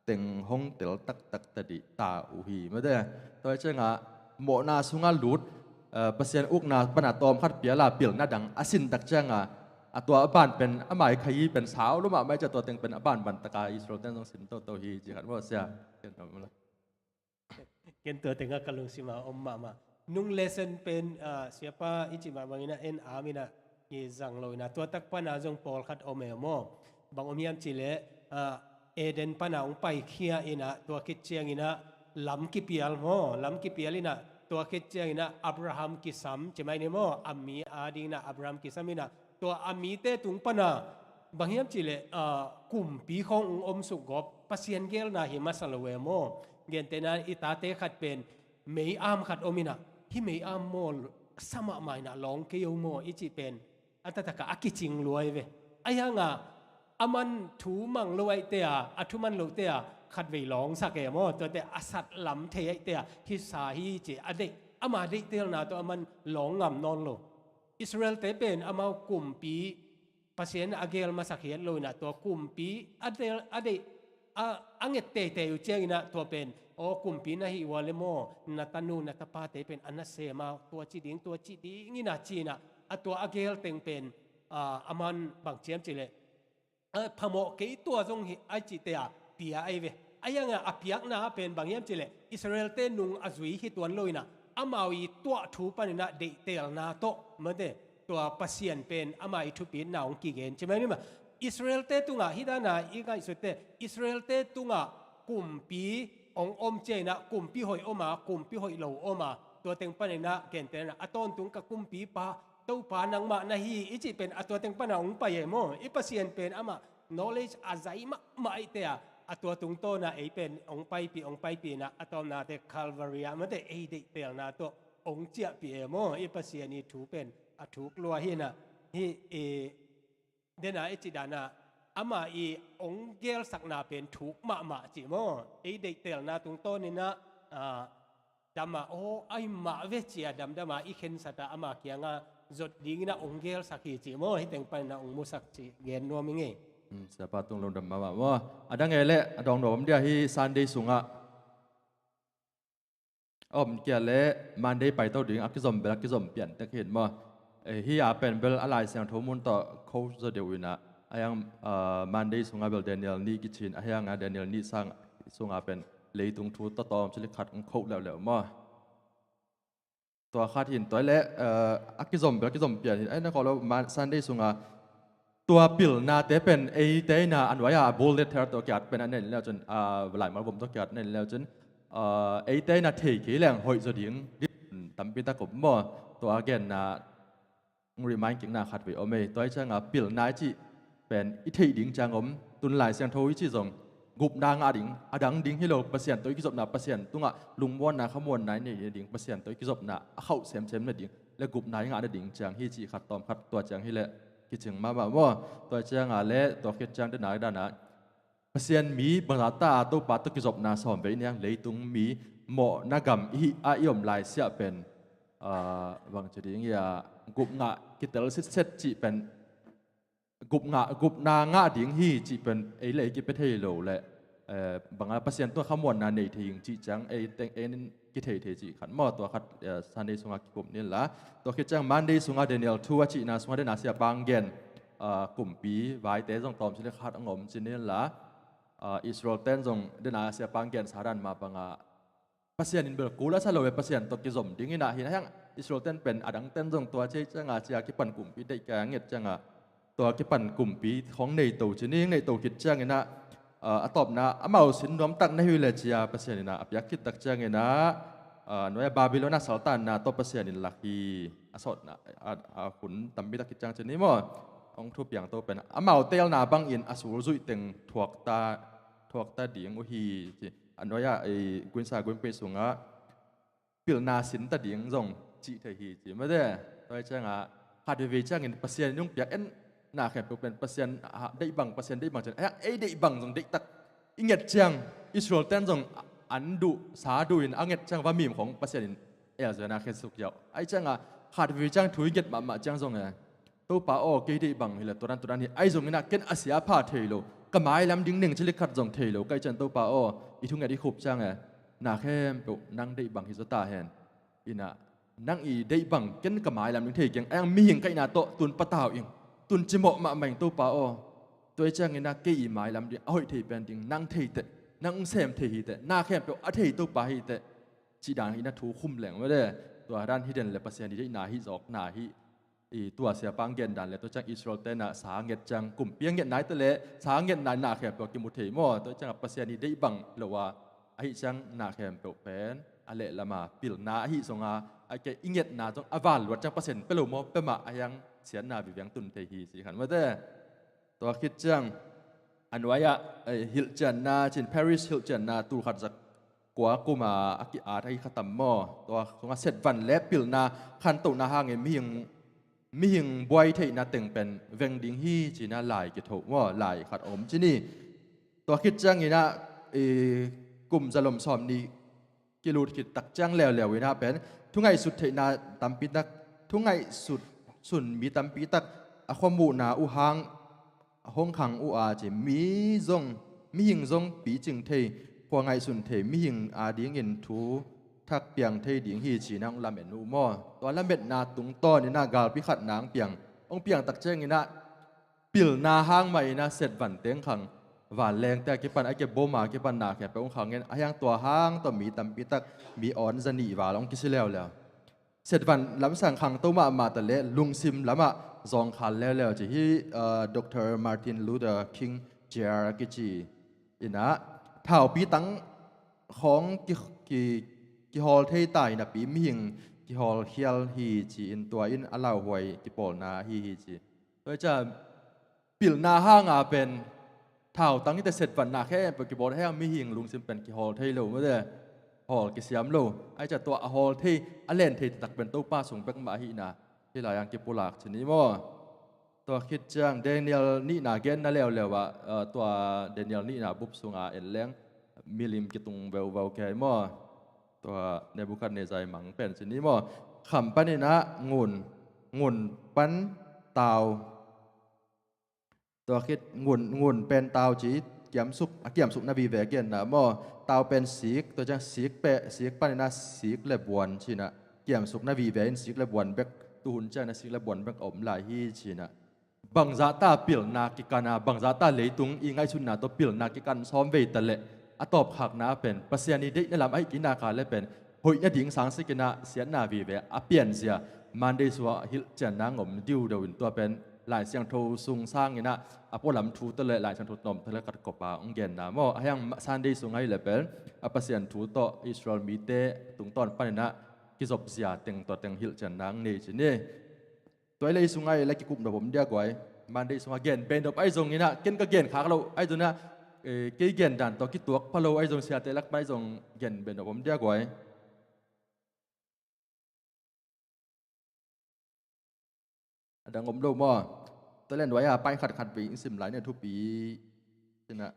teng hong tel taktak ta dih ta uh hi mate. Tua hi cianga mawhna sunga lut, eh, Pasian ukna pana tawm khat piala pilna dang a sin tak cianga a tua a ban pen a mai khayi pen sau lo mahmah cia, tua teng pen a banban taka Israel ten zong sin toto hi ci khat maw sia. Ken tua tengah ka lungsima om mahmah. Nung lesson pen, ah, siapa i cih mah bangin a en am in a kizang lo in a, tua tak pana zong pawlkhat om e maw. Bang om hiam cih leh, ah, Eden pana hong paikhia in a, tua khit ciangin a lam kipial maw, lam kipial in a, tua khit ciangin a Abraham kisam ci mai ni maw, a mi a dingin a Abraham kisam in a, tua a mite tung pana bang hiam cih leh, ah, kumpi khawng hong om suk gawp, Pasian geelna hi masa lo e maw. Gentehna i tate khat pen mei-am khat om in a, hih mei-am maw sa mahmah in a lawng kei o maw i cih pen a taktak a a kicing lua hi ve. Ahi hanga a man thu mang lo ahihte a, a thu man lote a khat vei lawngsak e maw. Tuate a sat lam thei ahihte a hih sa hi ci a deih, ama deihtelna tawh a man lawng ngam nawn lo. Israelte pen amau kumpi, Pasian a geel masak hi et lo in a, tua kumpi a del, a deih, a, a nget teitei uh ciangin a, tua pen, aw, kumpi na hih ua le maw, na tanu na tapate pen a nasem a, tua ci ding, tua ci ding in a ci in a, a tua a geel teng pen, a, a man bang ci hiam cih leh, a, phamawh kei tua zong hi a cihte a pia ahi ve. Ahi hanga a piakna pen bang hiam cih leh Israelte nung a zui hi tuan lo in a, amau i tuah thu panin a deihtelna tawh mate, tua Pasian pen ama i thupitna hong kigen ci mai ni maw. Israelte tungah hih dana i ngaihsutte, Israelte tungah kumpi hong om ciangin a, kumpi hoih om a, kumpi hoih lo om a, tua teng panin a gentehna a tawntung ka kumpipa Topa nangmah na hi i cih pen a tua teng pana hong pai e maw. I Pasian pen amah knowledge a zai mahmah ahihte a, a tua tungtawna ei pen hong paipih, hong paipih in a, a tawpnate Calvary ah mate ei deihtelna tawh hong ciahpih e maw. I Pasian i thu pen a thuk lua hi in a, hih i dena i cih dana ama i hong geelsakna pen thuk mahmah cih maw. Ei deihtelna tungtawnin a, a, dam a, aw, ahi mah ve ci a damdam a i khensat a ama kianga zot dingin a hong geelsak hi cih maw. Hih teng panin a hong musak cih gen nuam i ngei. Hmm, siapa tung lungdam mahmah maw. A dang e leh a dawng nuam om dia hih Sunday sungah a om kia leh Monday paito ding a kizom bel a kizom pian tek hin maw. Eh, hih a pen bel a Lai Siangtho mun tawh khoh zaw deuh in a, a hiang, ah, Monday sungah bel Daniel nih kicin, a hiang a Daniel nih sang sungah pen leitung thu tawtawm cili khat hong khoh leuleu maw. Tua khat hin tua leh, eh, a kizom bel a kizom pian hin, ai na kawh lo, Sunday sungah tua pilnate pen eite in a, a nuai-a a bullet her tawh kiat pen a nen leu cun, a, laimal bom tawh kiat nen leu cun, a, eite in a thei kei leng hoih zaw ding tampi tak om maw. Tua a genna hong remind kikna khat vei om ei. Tua hi cianga pilna i cih pen i theih ding ciang om. Tun Lai Siangtho i cih zong gupna ngah ding, a dang ding hi lo, Pasian tawh i kizopna, Pasian tungah lungmuanna khamuanna i nei ding, Pasian tawh i kizopna a khauh semsem nading le gupna i ngah nading ciang hi cih khat tawm khat tua ciang hi leh kicing mahmah maw. Tua cianga le tua khit ciang dena dana Pasian mi bangzahta a Topa tawh kizopna sawm vei niang leitung mi mawhna gam i hih a i om lai siah pen, ah, bang ci ding ia, gupngah kitel sitset cih pen gupngah, gupna ngah ding hi cih pen ei le ei kipia thei lo le, eh, banga Pasian tungah khamuanna nei thei ing cih ciang ei teng, ei kithei thei cih khat maw, tua khat, eh, Sunday sungah kikum ni la. Tua khit ciang Monday sungah Daniel thu a cihna sungah den a siapa hong gen, ah, kumpi vaite zong tawm ci le khat hong om ci ni la. Ah, Israel ten zong den a siapa hong gensa dan mah bangah Pasian in bel kul a sa lo e, Pasian tawh kizom ding in ah hi na hiang. Israel ten pen a dang ten zong tua ci hi ciangah cia kipan kumpi deih ka nget ciangah tua kipan kumpi khong nei to ci ni, nei to khit ciangin ah, ah, a tawpna amau sin nuam tak na hi uh le cia Pasian in ah a piak khit tak ciangin ah, ah, nuai a Babylon a saltanna tawh Pasian in lak hi. A sawtna a, a hun tampi tak khit ciang ci ni maw, hong thupiang to pen amau teelna bangin a sulzuih teng thuakta, thuakta ding uh hi ci. A nuai ah ei guinsa guinpei sungah pilna sinta ding zong cih thei hi ci mate. Tua hi ciangah khat veivei ciangin Pasian in hong piak en na khempeuh pen Pasian, ah, deih bang, Pasian deih bang ciang, ah, ei deih bang zong deih tak i nget ciang Israel ten zong an duh sa duh in a nget ciang va mim khong Pasian in elzia na khe suk ziau. Ahi ciangah khat veivei ciang thu i nget mahmah ciang zong e, Topa aw, kei deih bang hi le tua dan tua dan hi, ahi zongin ah ken a sia pha thei lo, ka mailam ding neng cilik khat zong thei lo ka hih ciang Topa aw, i thunget i khup ciang e, na khempeuh nang deih bang hi zaw ta hen. Inah nang i deih bang ken ka mailam ding thei keng, a hiang mihing kaihna tawh tun patau ing, tun cimawh mahmah ing Topa aw. Tua hi ciangin ah kei i mailam ding a hoih thei pen ding nang thei teh, nang sem thei hi teh, na khempeuh a thei Topa hi teh. Cih dan hi na thu khum leng mate. Tua dan hi den le Pasian i deihna hi zawkna hi. I tua siapa hong gen dan le tua ciang Israel ten ah sa nget ciang kumpi a nget nai ta le sa nget nai na khempeuh kimu thei maw? Tua ciangah Pasian i deih bang lo a, ahi ciang na khempeuh pen a lehlam a pilna ahi zonga, a ke i ngetna zong a val luat ciang Pasian pe lo maw? Pe mah a hiang siatna viviang tun thei hi ci khan mate. Tua khit ciang a nuai ah, eh, hilhcianna cin Paris hilhcianna tul khat za kua kuma a ki-at ahi khatam maw? Tua sungah setvan le pilna khantohna hangin mihing, mihing buai theihna teng pen veng ding hi cina lai kithoh maw? Lai khat om cini. Tua khit ciangin ah, eh, kum zalom sawm nih kilut khit tak ciang leuleu in ah pen thu ngaihsut theihna tampi tak, thu ngaihsut sun mi tampi tak a khuamuhna uh hang a hong khang uh a ci, mi zong, mihing zong picing thei, khua ngaihsun thei mihing a dingin thu thak piang thei ding hi cina hong lamen uh maw? Tua lametna tungtawn in ah galpi khat nang piang, hong piang tak ciangin ah pilna hang mah in ah setvan teng khang, vanlengte a kipan a kebom a kipan na khempeuh hong khang in a hiang tua hang tawh mi tampi tak mi awn zanih val hong kisi leuleu. Setvan lamsang khangto mahmah ta le lungsim lamah zawngkhal leuleu ci hi, uh, Doctor Martin Luther King Junior a kici in ah thaupi tang khawng ki, ki, kihawl thei ta hi napi mihing kihawl khial hi ci-in tua in a lauhuai kipawlna hi hi ci. Tua hi ciah pilna hanga pen thautang hite setvanna khempeuh kibawl a hiang mihing lungsim pen kihawl thei lo mate. Hawl kisiam lo. Ahi ciah tua a hawl thei a len thei taktak pen Topa sung bek mah ahihna hih lai-ang kipulak ci ni maw? Tua khit ciang Daniel nihna genna leuleu ah, ah, tua Daniel nihna bup sunga en leng milim kitung veuveu kei maw? Tua Nebuchadnezzar i mang pen ci ni maw? Kham panin ah ngun, ngun pan tau. Tua khit ngun, ngun pen tau ci kiamsuk, a kiamsukna vive genna maw? Tau pen sik, tua ciang sik peh, sik panin ah sik le buan ci-in ah kiamsukna vive in sik le buan bek, tuhun ciang ah sik le buan bek a om lai hi ci-in ah. Bangzahta pilna kikan a, bangzahta leitung i ngaihsutna tawh pilna kikan sawm vei ta leh a tawpkhakna pen Pasian i deihna lam ahih kei nak leh pen hoih nading sangsikin ah siatna vive a pianzia Monday sungah hilhcianna ngom diudeu in tua pen Lai Siangtho sung sangin ah a pualam thu tawh le Lai Siangtho tawm tawh le katkop a hong genna maw? A hiang Sunday sung ahih leh pen a Pasian thu tawh Israel mite tungtawn panin ah kizopzia teng tua teng hilhcianna hong nei ci ni. Tua i lei sungah i la kikup nop om dia guai. Monday sungah gen ben nop ahi zongin ah ken ka gen khak lo ahi zongin ah, eh, kei gen dan tawh kituak pha lo ahi zong siate lak pan ahi zong gen ben nop om dia guai. A dang om lo maw? Tua leh nuai a pai khat khat vei in sim lai ni a thupi. Ina,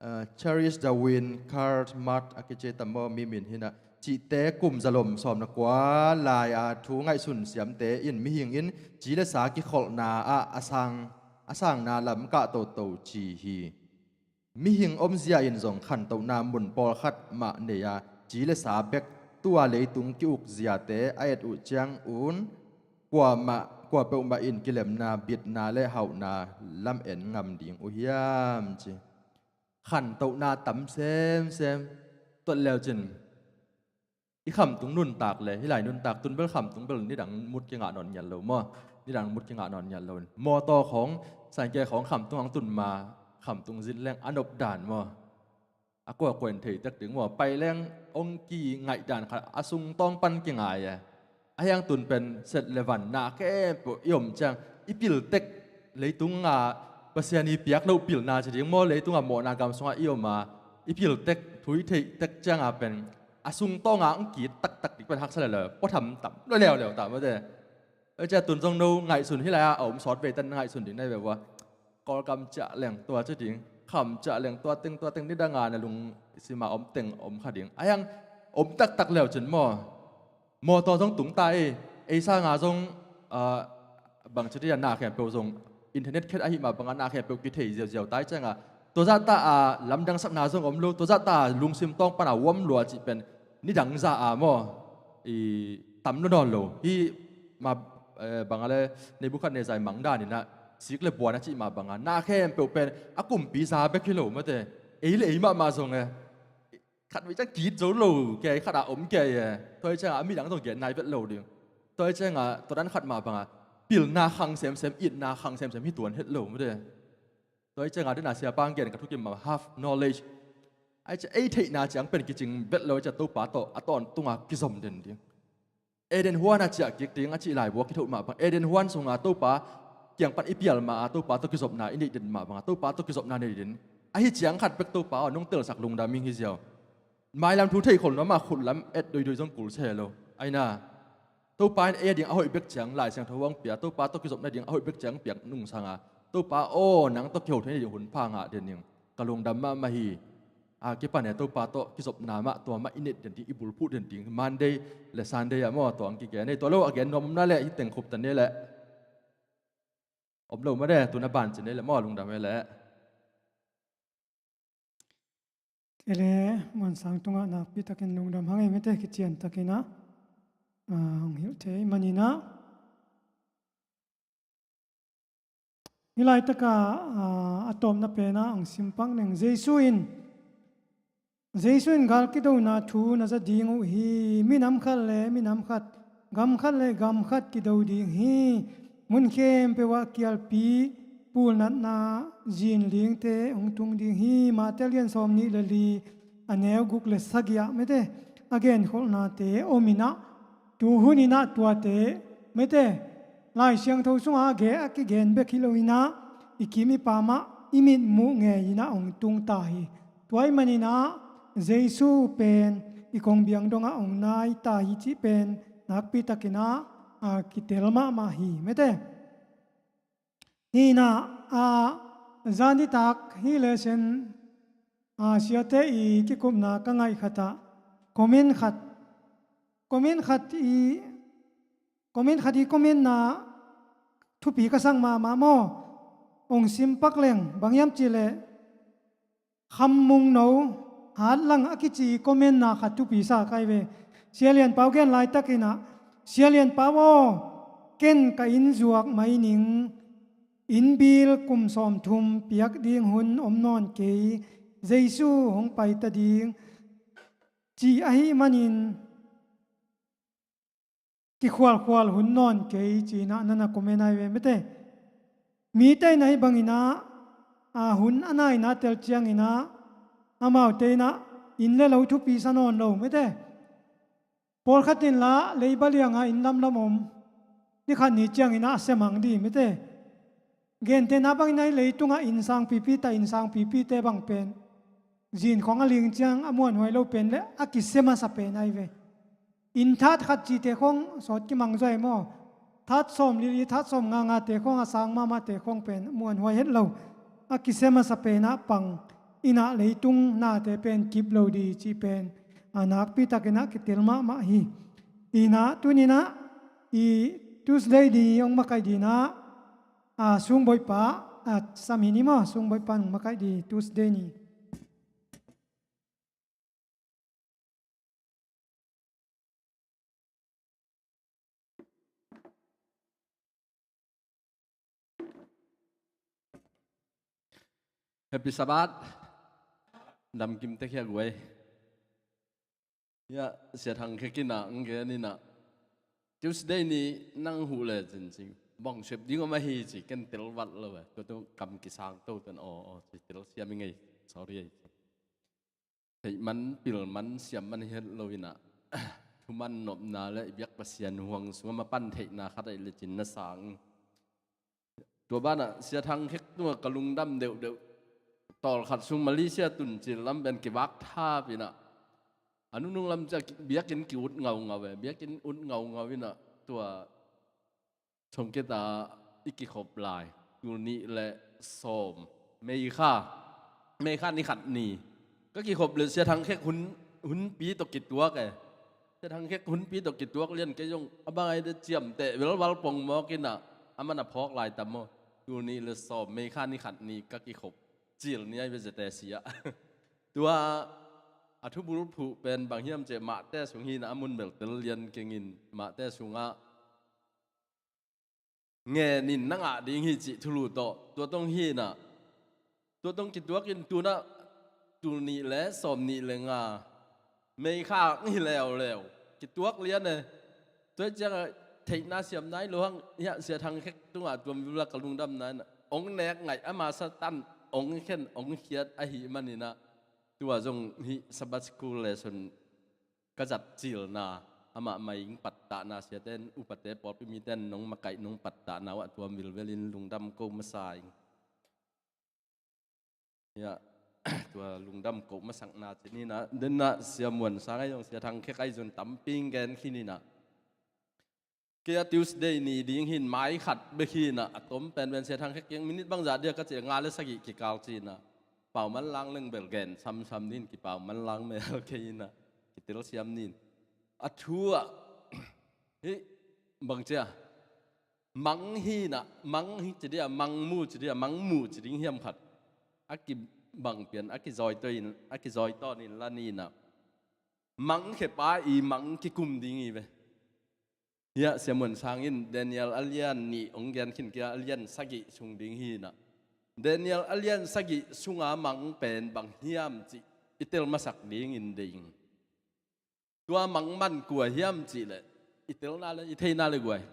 ah, Cherish Darwin, Karl Marx a kici tam maw, mi min hi-in ah, cihte kum zalom sawmna kua lai a thu ngaihsun siamte in mihing in ci le sa kikholhna ah a sang, a sangna lam kah toto ci hi. Mihing omzia in zong khantohna mun pawlkhat mah nei a, ci le sa bek tua leitung ki-uk ziate a et uh ciangun kuamah, kua peuhmah in kilemna, bitna le hauhna lam en ngam ding uh hiam, ci. Khantohna tam semsem. Tuat leucin i khamtung nuntak le, hih lai nuntak tun bel khamtung bel nidang mut kingah nawn ngiat lo maw? Nidang mut kingah nawn ngiat lo. Mawtaw khawng, sangke khawng khamtung ang tun ma, khamtung zin leng a nop dan maw? A kuakua in thei tek ding maw? Pai leng ong kingaih dan khat a sungtawng pan kingai e. A hiang tun pen set le van na khempeuh i om ciang i pil tek, leitung a Pasian i piak loh pilna ci ding maw, leitung a mawhna gam sungah i om a i pil tek, thu i theih tek ciang a pen a sungtawng a ong kit taktak ding pen haksa lele, puatham tam lo leuleu ta maw te. Tua ciang tun zong no ngaihsun hih lai-ah a om sawt vei tan ngaihsun ding na hi ve vua. Kawlgam ciah leng tua ci ding, kham ciah leng tua teng tua teng nidang a na lungsim a om teng om kha ding. A hiang om taktak leucin maw? Mawtaw zong tung ta ei, ei sanga zong, ah, bang ci ding a na khempeuh zong internet khet ahih mah bangin na khempeuh kithei ziauziau ta i ciang a, tua zahta a lamdang sakna zong om lo, tua zahta a lungsim tawng pan a uam lua cih pen nidang za a maw? I tam lo nawn lo. Hih ma, eh, bang a le Nebukhadnezzar i mang dan in a sik le buan a cih mah bang a na khempeuh pen a kumpi za bek hi lo maw te. Ei le ei mahmah zong e. Khat vei ciang kit zo lo kei, khat a om kei e. Tua hi ciang a midang zong gen nai vet lo ding. Tua hi ciang a tua dan khat mah bang a pilna khang semsem, itna khang semsem hi tuan het lo maw te. Tua hi ciang a dena siapa gen ka thukim mah half knowledge. Ai cia ei theihna ciang pen kicing vet lo, cia Topa tawh a tawntung a kizom den ding. Eden huan a ciah kik ding a cih laibu a kithoh mah bang. Eden huan sunga Topa kiang pan i pial ma a Topa tawh kizopna i neih den mah bang a Topa tawh kizopna nei den. Ahi ciang khat bek Topa aw nong telsak lungdam ing hi ziau. Mailam thu thei khol nuam a khutlam et doidoi zong kul se lo. Aina. Topa in ei a ding a hoih bek ciang Lai Siangtho hong pia, Topa tawh kizopna ding a hoih bek ciang piak nungsang a, Topa aw, nang tawh kiho thei ding hun pha ngah den ning. Ka lungdam mahmah hi. A kipan e Topa tawh kizopna mah, tua mah i neih den ding, i bulphuh den ding. Monday le Sunday ah maw, tua ang kigen ei. Tua lo a gen nuam om na leh hih teng khup ta ni leh. Om lo mah de, tuna ban ci ni leh maw, lungdam ei leh. Kei le Muansang tungah nakpi takin lungdam hang ei mete, kician takin ah, ah, hong hilh thei manin ah. Hih laitak ah, ah, a tawpna pen ah hong simpak ning. Jesu in, Jesu in gal kidona thu na za ding uh hi. Minam khat le minam khat, gam khat le gam khat kido ding hi. Mun khempeuh ah kialpi pulnatna zin lingte hong tung ding hi. Mate lian sawm nih le li, a neu guk le sagih ah mete, a genkholhnate om in ah, tu hun in ah tuate mete, Lai Siangtho sungah a ge a kigen bek hi lo in ah, i kim i pam ah i mitmuh ngei in ah hong tung ta hi. Tua ahih manin ah Jesu pen i kongbiang dongah hong nai ta hi cih pen nakpi takin ah, a, kitel mahmah hi mete. Hi in ah, a, zan nitak hi le sen, a, siate i kikupna ka ngaih khat ah comment khat, comment khat i, comment khat i commentna thupi ka sak mahmah maw? Hong simpak leng, bang hiam cih leh Kham Mung No, Hatlang a kici commentna khat thupi sa ka hi ve. Sia Lian Pau gen laitakin ah, Sia Lian Pau aw, ken ka inn zuak mai ning, inn bill kum sawmthum piak ding hun om nawn kei, Jesu hong pai ta ding, ci ahih manin kikhualkhual hun nawn kei, ci-in ah na na comment ahi ve mete. Mite in ahi bangin ah, a, hun a naina tel ciangin ah, amaute in ah inn le lo thupi sa nawn lo mete. Pawlkhat in lah leiba lianga inn lamlam om, ni khat ni ciangin ah a sem ang ding mete. Gentehna bangin ahi, leitungah innsang pipi ta, innsang pipite bang pen zin khawng a ling ciang a muanhuai lo pen le a kisia masa pen ahi ve. Inn that khat cite khawng sawt kimang zaw hi maw? That sawm li li, that sawm nga ngate khawng, a sang mahmahte khawng pen muanhuai het lo. A kisia masa pen ah pang in ah leitung nate pen kip lo ding cih pen a nakpi takin ah kitel mahmah hi. Hi in ah tuni in ah i Tuesday ni hong makaih ding in ah, a, Sungbawipa, a, sam hi ni maw, Sungbawipa in hong makaih ding Tuesday ni. Happy Sabbath. Damkim tek hi a guai. Hiah Sia Thang Khek in ah hong gen in ah, Tuesday ni nang huh le cin cing, bang sep ding om ahi ci, ken tel vat lo e. Tua tu kam kisang to ten aw aw ci, tel siam i ngei. Sorry e ci. Theih man, pil man, siam man hi het lo in ah, thuman nopna le i biak Pasian huang sungah mapan theihna khat ahih le cin na sang. Tua banah Sia Thang Khek tungah ka lungdam deuhdeuh tawlkhat sung Malaysia tun cil lam pen kivak thap in ah, a nunung lam ciah biakinn ki-ut ngaungau e. Biakinn ut ngaungau in ah, tua Chongketa i kikhop lai, tul nih le sawm, May kha, May kha ni khat ni ka kikhop le Sia Thang Khek hun, hunpi tawh kituak e. Sia Thang Khek hunpi tawh kituak lian, kei zong a bang ai de ciamteh velval pong mawk in ah, a man a phawk lai tam maw. Tul nih le sawm, May kha ni khat ni ka kikhop cil ni ai ve zete sia. Tua a thubul phuh pen bang hiam cih leh Mahte sung hi in ah, a mun bel tel lian keng in, Mahte sungah ngen in na ngah ding hi cih thulu tawh tua tong hi in ah, tua tong kituak in tu-in ah tul nih le sawm nih le nga, May kha hi leuleu, kituak lian e. Tua ciangah theihna siam nai lo hang, hiah Sia Thang Khek tungah tua mi bula ka lungdamna in ah, ong nek ngaih ama Satan ong khen ong khiat ahih man in ah, tua zong hih Sabbath School lesson ka zat cilna, amah mai-in pattahna, siate in, upate, pawlpi mite in nong makaih, nong pattahna uh ah tua mi bula lungdam ko masa ing. Hiah tua lungdam ko masakna ci ni in ah, den ah Sia Muan Sang ai zong, Sia Thang Khek ai zong tampi gen khin in ah, kei a Tuesday ni ding hi in, mai khat bek hi in ah, a tom penpen Sia Thang Khek kiang minute bangzah dia ka cih leh nga le sagih kikal ci in ah, pau manlang leng bel gen samsam ni in, kipau manlang mel kei in ah, kitel siam ni in. A thu ah hih bang ci a, mang hi in ah, mang hi ci dia, mang mu ci dia, mang mu ci ding hiam khat a kibang pian, a kizawitawn in, a kizawitawn in la ni in ah, mangkhepa i mang kikum ding hi ve. Hiah Sia Muan Sang in Daniel a lian nih ong gen khin, kei a lian sagih sung ding hi in ah, Daniel a lian sagih sunga mang pen bang hiam cih i tel masak ding in deih ing. Tua mang man kua hiam cih leh i telna le i theihna le guai,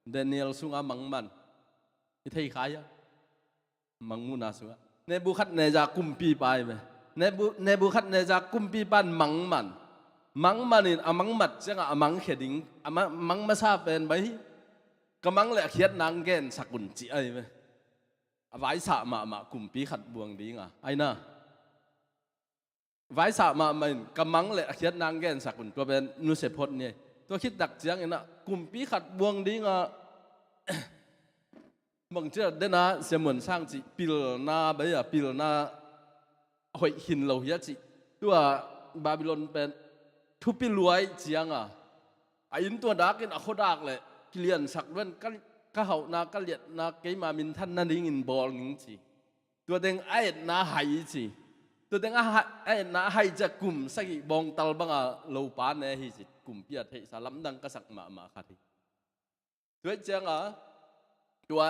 Daniel sunga mang man i thei kha hiam? Mangmuhna sungah Nebukhadnezzar kumpipa hi ve. Nebu-, Nebukhadnezzar kumpipa in mang man. Mang man in a mang mat ciangah a mangkhia ding, a ma-, mang masa pen bang hi, ka mang le a khiatna hong gensak un ci ahi ve. A vaisah mahmah kumpi khat buang ding a, ai na. Vaisah mahmah in ka mang le a khiatna hong gensak un, tua pen nusia phot ni. Tua khit tak ciangin ah kumpi khat buang ding a, bang ci a, den a Sia Muan Sang cih pilna bai a, pilna hoih khin lo hi a cih. Tua Babylon pen thupi luai ciang a, a inn tua dak in a khuadak le kiliansak luan, ka, ka hauhna, ka liatna, keima minthan nadingin bawl ning ci. Tua teng a etna hai ci. Tua teng a ha-, a etna a hai ciang kum sagih bawngtal banga lopa ne hi ci. Kumpi a theihsa lamdang ka sak mahmah khat hi. Tua ciangah tua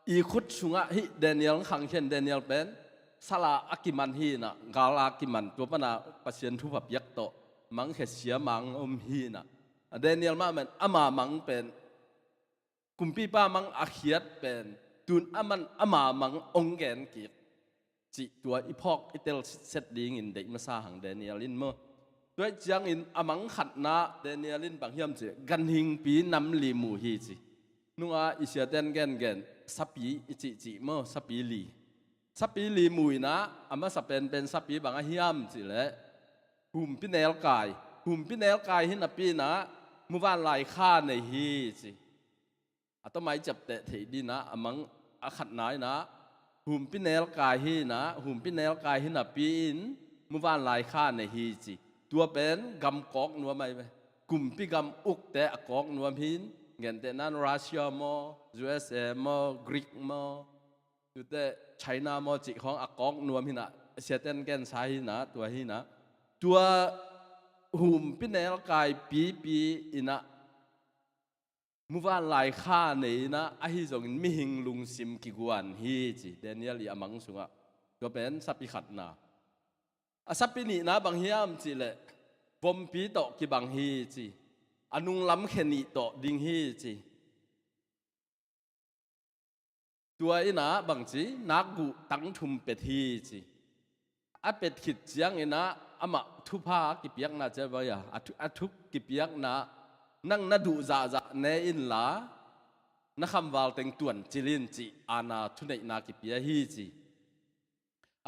i khut sungah hih Daniel hong khangkhia in, Daniel pen sal a kiman hi in ah, gal a kiman, tua pana Pasian thupha piak tawh mangkhia sia mang om hi in ah, a Daniel mahmah in ama mang pen, kumpipa mang a khiat pen, tun a man ama mang ong gen kik cih tua i phawk i tel sitset dingin deih masa hang Daniel in maw. Tua ciangin a mang khatna Daniel in bang hiam cih leh ganhingpi nam li mu hi ci. Nunga i siaten gengen sapi i cihcih maw, sapi li. Sapi li mu in ah, a masa penpen sapi bang a hiam cih leh humpi nelkai. Humpi nelkai hi napi in ah muvanlai kha nei hi ci. A tawmai ciapteh theih ding in ah, a mang a khatna in ah, humpi nelkai hi in ah, humpi nelkai hi napi in muvanlai kha nei hi ci. Tua pen gam kawk nuam ahi ve. Kumpi gam ukte a kawk nuam hi in, gentehna in Russia maw, U S A maw, Greek maw, tute China maw cih khawng a kawk nuam hi in ah, siaten gensa hi in ah, tua hi in ah. Tua humpi nelkai pipi in ah muvanlai kha nei in ah, ahi zongin mihing lungsim kiguan hi ci, Daniel i a mang sungah. Tua pen sapi khatna. A sapi nihna bang hiam cihleh, vompi tawh kibang hi ci. A nunglam khe nih tawh ding hi ci. Tua inah bangci, nakguh tang thum pet hi ci. A pet khit cianginah amah thupha kipiakna cia vai a, a thu, a thuk kipiakna, nang na duh zahzah ne inla, na khamval teng tuancil in cih aana thuneihna kipia hi ci.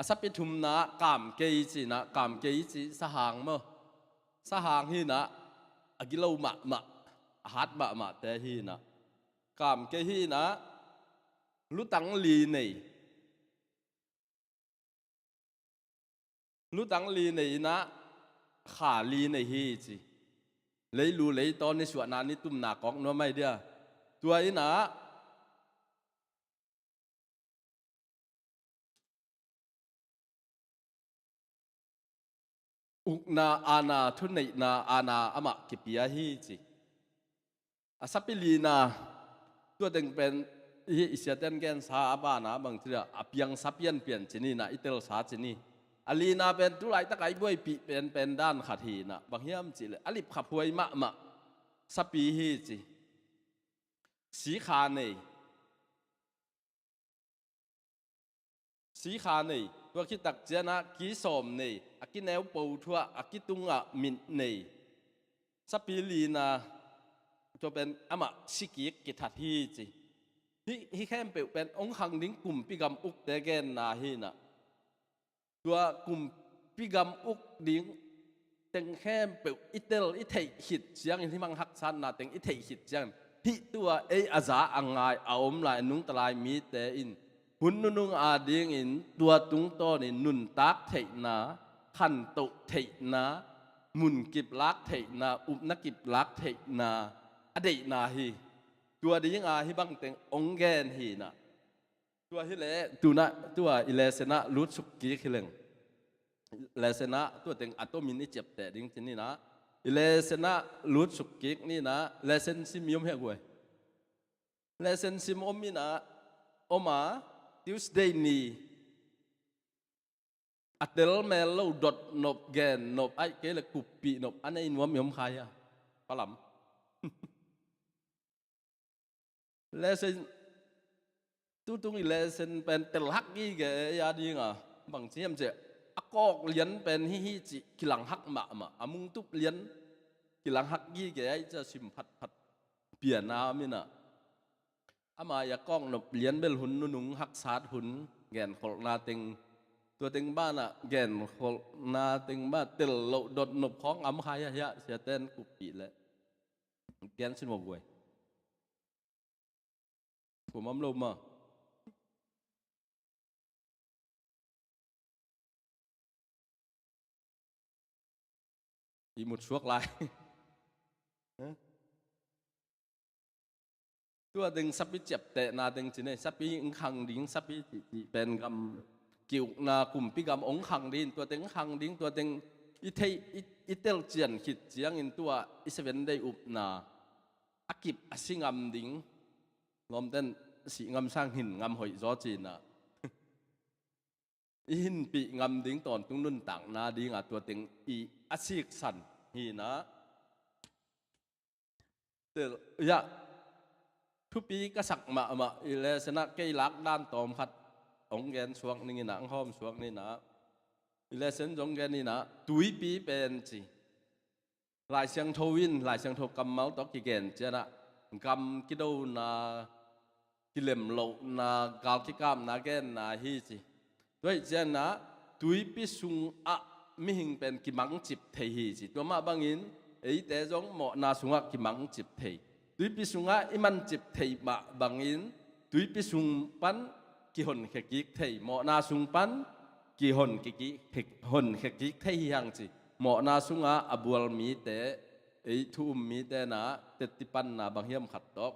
A sapi thumna kamkei cinah, kamkei ci sahang maw? Sahang hinah, a gilo mahmah, a hat mahmahte hinah. Kamkei hinah, lutang li nei. Lutang li nei inah, kha li nei hi ci. Leilu leitaw nisuahna nitumna kawk nuam ai dia. Tua inah, ukna aana, thuneihna aana amah kipia hi ci. A sapi lina, tua teng pen, hi i siaten gensa a bana bang ci a, a piangsa pianpian ci ni inah, i telsa ci ni. A lina pen tu laitak a i buaipih penpen dan khat hinah, bang hiam cihleh, a lipkhaphuai mahmah sapi hi ci. Sikha nei. Sikha nei, tua khittak cianah kisawm nei, a kineu po thuah, a kitungah mit nei. Sapi lina, tua pen amah sikik kithat hi ci. Hih, hih khempeuh pen hong khang ding kumpi gam ukte genna hinah. Tua kumpi gam uk ding teng khempeuh i tel, i theih khit ciangin, hih mang haksatna teng i theih khit ciangin, hih tua ei a za a ngai a om lai, a nungta lai mite in hun nunung adingin tua tungtawnin nuntak theihna, khantoh theihna, munkip lak theihna, upna kip lak theihna a deihna hi. Tua dinga hih bang teng hong gen hinah. Tua hileh, tunah, tua i lesson ah lutsuk kik hileng. Lesson ah, tua teng a tomin i ciapteh ding ci ni inah. I lesson ah lutsuk kik ni inah, lesson sim i om hia guai. Lesson sim om inah, om a, Tuesday ni. A tel mel lo dot nop, gen nop, aih kei le kuppih nop, a nei nuam i om kha hia. Palam. Lesson, tutung i lesson pen telhak gige ei a dinga, bangci hiam ciah, a kawk lian pen hih hi cih kilanghak mahmah, a mungtup lian kilanghak gige ei ciah sim phatphat piana minah. Ama i a kawk nop lian bel hun nunung haksat hun genkholhna teng, tua teng banah genkholhna teng banah tel loh dot nop khawng am kha hia, hia, siaten kuppih leh. Gen sin mawk guai. Kuamam lo ma. I mutsuak lai. Tua teng sapi ciaptehna teng ci nei, sapi hong khang ding, sapi cihcih pen gam kiukna, kumpi gam hong khang ding, tua teng hong khang ding, tua teng i theih, i, i telcian khit ciangin tua i Seven Day upna a kip a si ngam ding. Lawmten sih ngam sang hin ngam hoih zaw cinah. I hinpih ngam ding tawntung nuntakna dinga tua teng i a siksan hinah. Tel, ya, thupi ka sak mahmah i lesson ah kei lakdan tawm khat hong gen suak ning inah, hong hawm suak ni inah. I lesson zong gen inah, tuipi pen ci. Lai Siangtho in, Lai Siangtho kammal tawh kigen cianah gam kidona, kilemlohna, gal kikapna genna hi ci. Tua hi cianah tuipi sungah mihing pen kimangcip thei hi ci. Tua mah bangin eite zong mawhna sungah kimangcip thei. Tuipi sungah i mancip thei mah bangin tuipi sung pan kihonkhia kik thei, mawhna sung pan kihonkhia kik, honkhia kik thei hi hang ci. Mawhna sungah a bual mite, ei thu um mite na, teti panna bang hiam khat tawh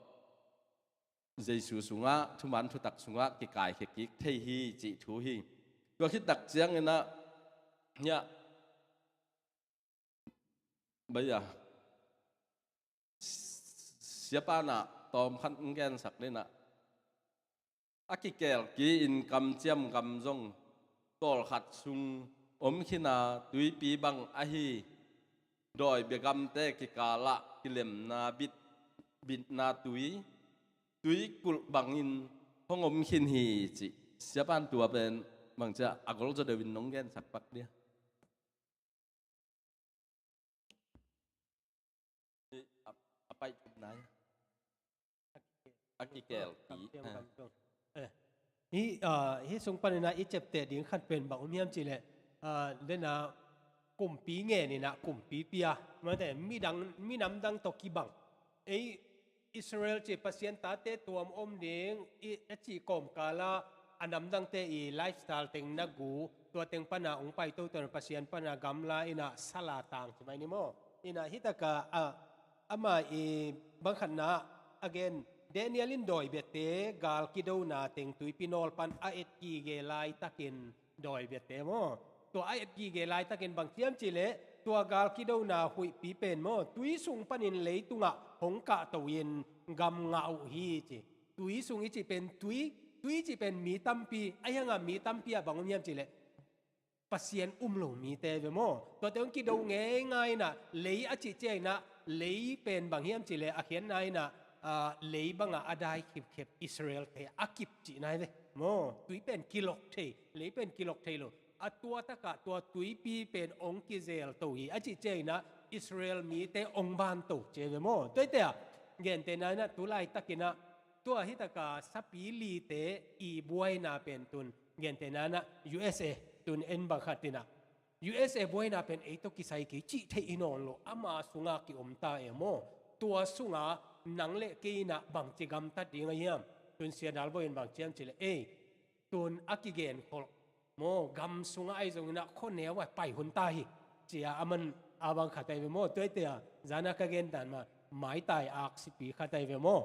Jesu sungah, thuman thutak sungah kikaikhia kik thei hi cih thu hi. Tua khittak cianginah, hiah, bai a, siapa na tawm khat hong gensak ni inah. A kikelki in kamciam gam zong tawlkhat sung om khin a, tuipi bang ahi dawi biagamte kikalah kilemna bit, bitna tui, tuikulh bangin hong om khin hi ci. Siapan tua pen bangcia a gol zaw deuhin nong gensak pak dia. A, a paih tup nai. A kikel pi. Eh. Hi, ah, hi sung panin ah i ciapteh ding khat pen bang om hiam cih leh, ah, den a kumpi ngen in ah kumpi pia. Mate, midang, minam dang tawh kibang. Ei Israel ci Pasian tate tuam om ding, i, a cih kawmkal ah a namdangte i lifestyle teng na gu, tua teng pana ong pai toto na Pasian pana gamla in ah sala tang ci mai ni maw? In ah hi tak a, a, ama i bang khat na, again, Daniel in dawi biate gal kidona teng tuipi nawl pan a et gige laitakin dawi biate maw? Tua a et gige laitakin bang hiam cih leh tua gal kidona huihpi pen maw, tui sung panin leitungah hong kahto in gam ngah uh hi ci. Tui sung i cih pen tui, tui i cih pen mi tampi, a hiangah mi tampi ah bang om hiam cih leh Pasian um lo mite ve maw? Tuate hong kido ngeingai in ah lei a cih ciangin ah lei pen bang hiam cih leh a khiatna in ah, ah, lei bangah a dai khipkhep Israel te a kip cihna hi ve maw? Tui pen kilok thei, lei pen kilok thei lo. A tua takah tua tuipi pen ong kizel to hi a cih ciangin ah Israel mite ong ban to ci ve maw? Tuate ah gentehna in ah tu laitakin ah tua hi tak a sapi lite i buaina pen tun gentehna in ah U S A tun en bang khat in ah U S A buaina pen ei tawh kisai kei cih theih hi nawn lo, ama sungah kiom ta e maw? Tua sungah nang le kei in ah bangci gamtat ding a hiam? Tun Sia Dal Bo in bang ci hiam cih leh, ei, tun a kigen kholh maw, gam sungah ahi zongin ah khuaneu ah pai hun ta hi, ci a aman a bang khat ahi ve maw? Tuate ah zan a ka gen dan mah maitai aksipi khat ahi ve maw?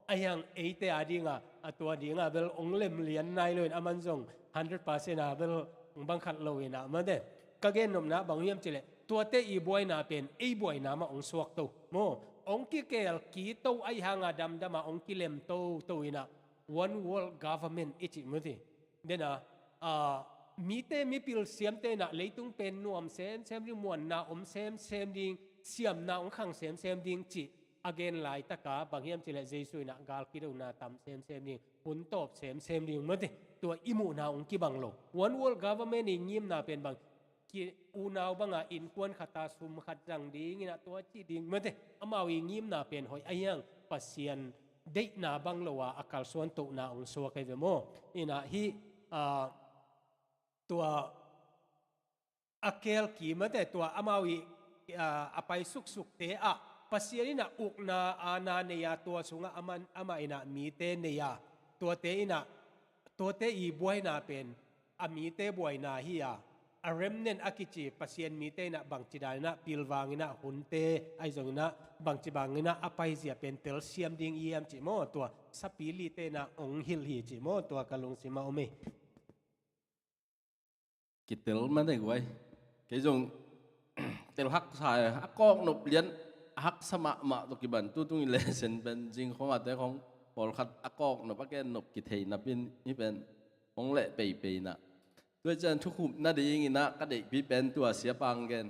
A hiang eite a dingah a tua dingah bel ong lem lian nai lo in aman zong hundred percent a bel bang khat lo in ah mate. Ka gen nopna bang hiam cih leh tuate i buaina pen ei buaina mah ong suak to maw? Ong kikel kito ahi hanga damdama ong kilem toto in ah one world government i cih mate. Den a, ah, mite mipil siamte in ah leitung pen nuam semsem ding, muanna om semsem ding, siamna ong khang semsem ding cih a gen laitaka bang hiam cih leh Jesu in ah gal kidona tam semsem ding, hun tawp semsem ding mate. Tua i muhna ong kibang lo. One world government i ngimna pen bang ki unau banga innkuan khata sum khat zang ding in ah tua cih ding mate. Amau i ngimna pen hoih a hiang Pasian deihna bang lo a a kalsuan tohna ong suak ahi ve maw? In ah hi, ah, tua a kelki mate tua amau i, ah, a pai suksukte ah Pasian in ah ukna aana nei a tua sungah aman, amah in ah mite nei a tuate in ah tuate i buaina pen a mite buaina hi a, a remnant a kici Pasian mite in ah bangci dan in ah pilvang in ah hunte ahi zongin ah bangci bangin ah a paizia pen telsiam ding i hiam cih maw? Tua sapi lite in ah ong hilh hi cih maw? Tua ka lungsim ah om hi. Kitel mate guai. Kei zong tel haksa e, a kawknop lian a haksa mahmah tawh kiban tutung i lesen pen zingkhong ate khong pawlkhat a kawknop a kennop kithei napin hi pen hong leh peipei na. Tua cian thukhupna dingin ah ka deihpi pen tua siapang gen.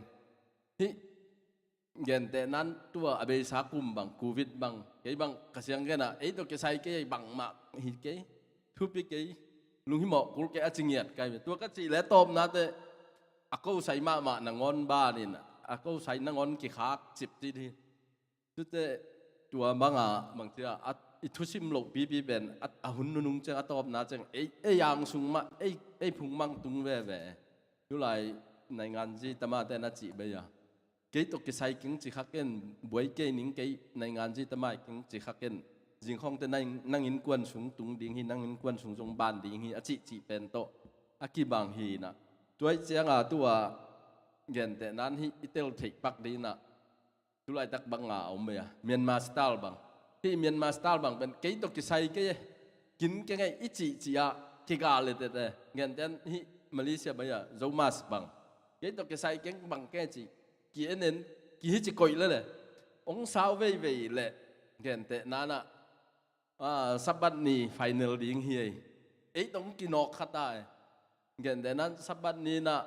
Hih gentehnan tua a beisa kum bang, Covid bang, kei bang ka siang gen ah ei tawh kisai kei bangmah hi kei, thupi kei, lunghimawh kul kei a ci ngiat kai ve. Tua ka cih leh tawpnate a kosai mahmah nangawn banin a kosai nangawn kikhak cipcit hi. Tute tua banga bangcia a i thusim loh pipi pen a, a hun nunung ciang a tawpna ciang ei, ei ang sung mah ei, ei phung mang tung veve. Tulai naingan zi tamate na cih bei a kei tawh kisai keng ci kha ken, buai kei ning kei naingan zi tamai keng ci kha ken, zingkhongte nang, nang innkuan sung tung ding hi, nang innkuan sung zong ban ding hi a cihcih pen tawh a kibang hi inah. Tuai cianga tua gentehnan hi i tel theih pak ding inah. Tulaitak banga a om ei a Myanmar style bang. Hih Myanmar style bang pen kei tawh kisai kei e, kin keng ei i cihcih ah kigal e tete. Gentehnan hih Malaysia bai a Zomas bang. Kei tawh kisai keng bang kei cih ki en en, ki hi ci koih lele. Ong sau veivei leh gentehna inah, ah, Sabbath ni final ding hi ei. Ei tawh kinawk kha ta ei. Gentehna in Sabbath ni-in ah,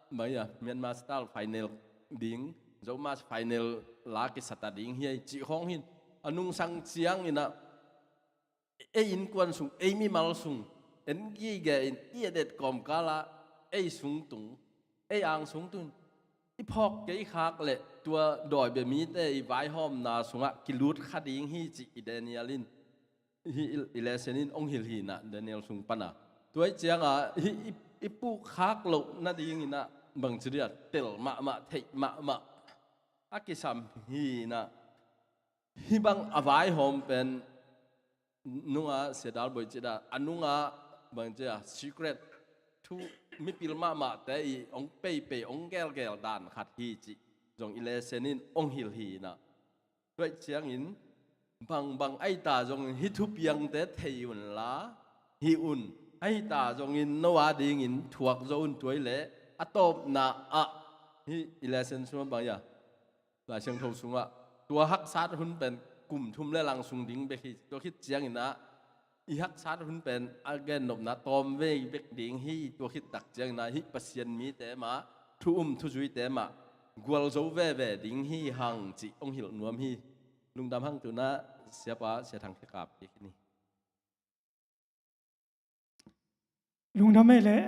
bang hiam, Myanmar style final ding, Zomi final la kisata ding hi ei cih khawng hi in, a nungsang ciangin ah ei innkuan sung, ei mimal sung, en gige in i et et kawmkal ah ei sung tung, ei ang sung tung, i phawk kei khak leh tua dawibia mite i vaihawmna sungah kilut kha ding hi cih i Daniel in, hih i, i lesson in hong hilh hi in ah, Daniel sung pan ah. Tua ahih ciangah hih i, i puk khak loh nadingin ah bangci dia, tel mahmah, theih mahmah a kisam hi in ah, hih bang a vaihawm pen nungah Sia Dal Bawi cih dan a nungah bangci a, secret thu, mipil mahmahte i hong peipei, hong gelgel dan khat hi cih zong i lesson in hong hilh hi in ah. Tua ahih ciangin bangbang ahi ta zongin hih thupiangte thei unla, hih un. Ahi ta zongin no a dingin thuak zo un. Tua hi leh a tawpna ah hih i lesson sungah bang hiam, Lai Siangtho sungah tua haksat hun pen kum thum le lang sung ding bek hi. Tua khit ciangin ah i haksat hun pen a gennopna tawmvei bek ding hi. Tua khit tak ciangin ah hih Pasian mite mah, thu um thuzuite mah gualzo veve ding hi hang cih hong hilh nuam hi. Lungdam hang. Tu-in ah Siapa Sia Thang Khe Kap kik ni. Lungdam ei leh.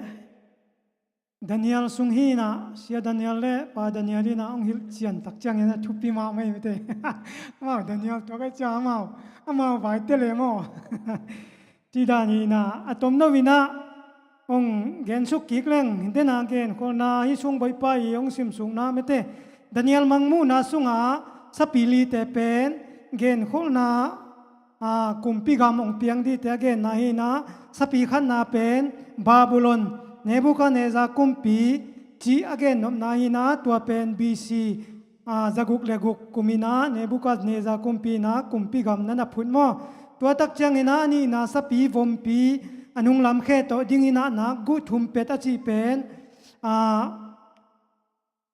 Daniel sung hi in ah, Sia Daniel le Pa Daniel in ah hong hilh cian tak ciangin ah thupi mahmah ei mite. Amau Daniel tuak ahih ciang amau, amau vai te le maw. Cih dan hi in ah, a tomno in ah hong gensuk kik leng, dena genkholhna hih sung Bawipa i hong simsukna mite, Daniel mangmuhna sungah sapi lite pen genkholhna, a, kumpi gam hong piang dingte a genna hi in ah, sapi khatna pen Babylon, Nebuchadnezzar kumpi cih a gennopna hi in ah, tua pen B C, a, zaguk le guk kum in ah Nebuchadnezzar kumpi in ah kumpi gam na na phut maw. Tua tak ciangin ah a nihna sapi vompi, a nung lam khe tawh dingin ah nakguh thum pet a cih pen, a,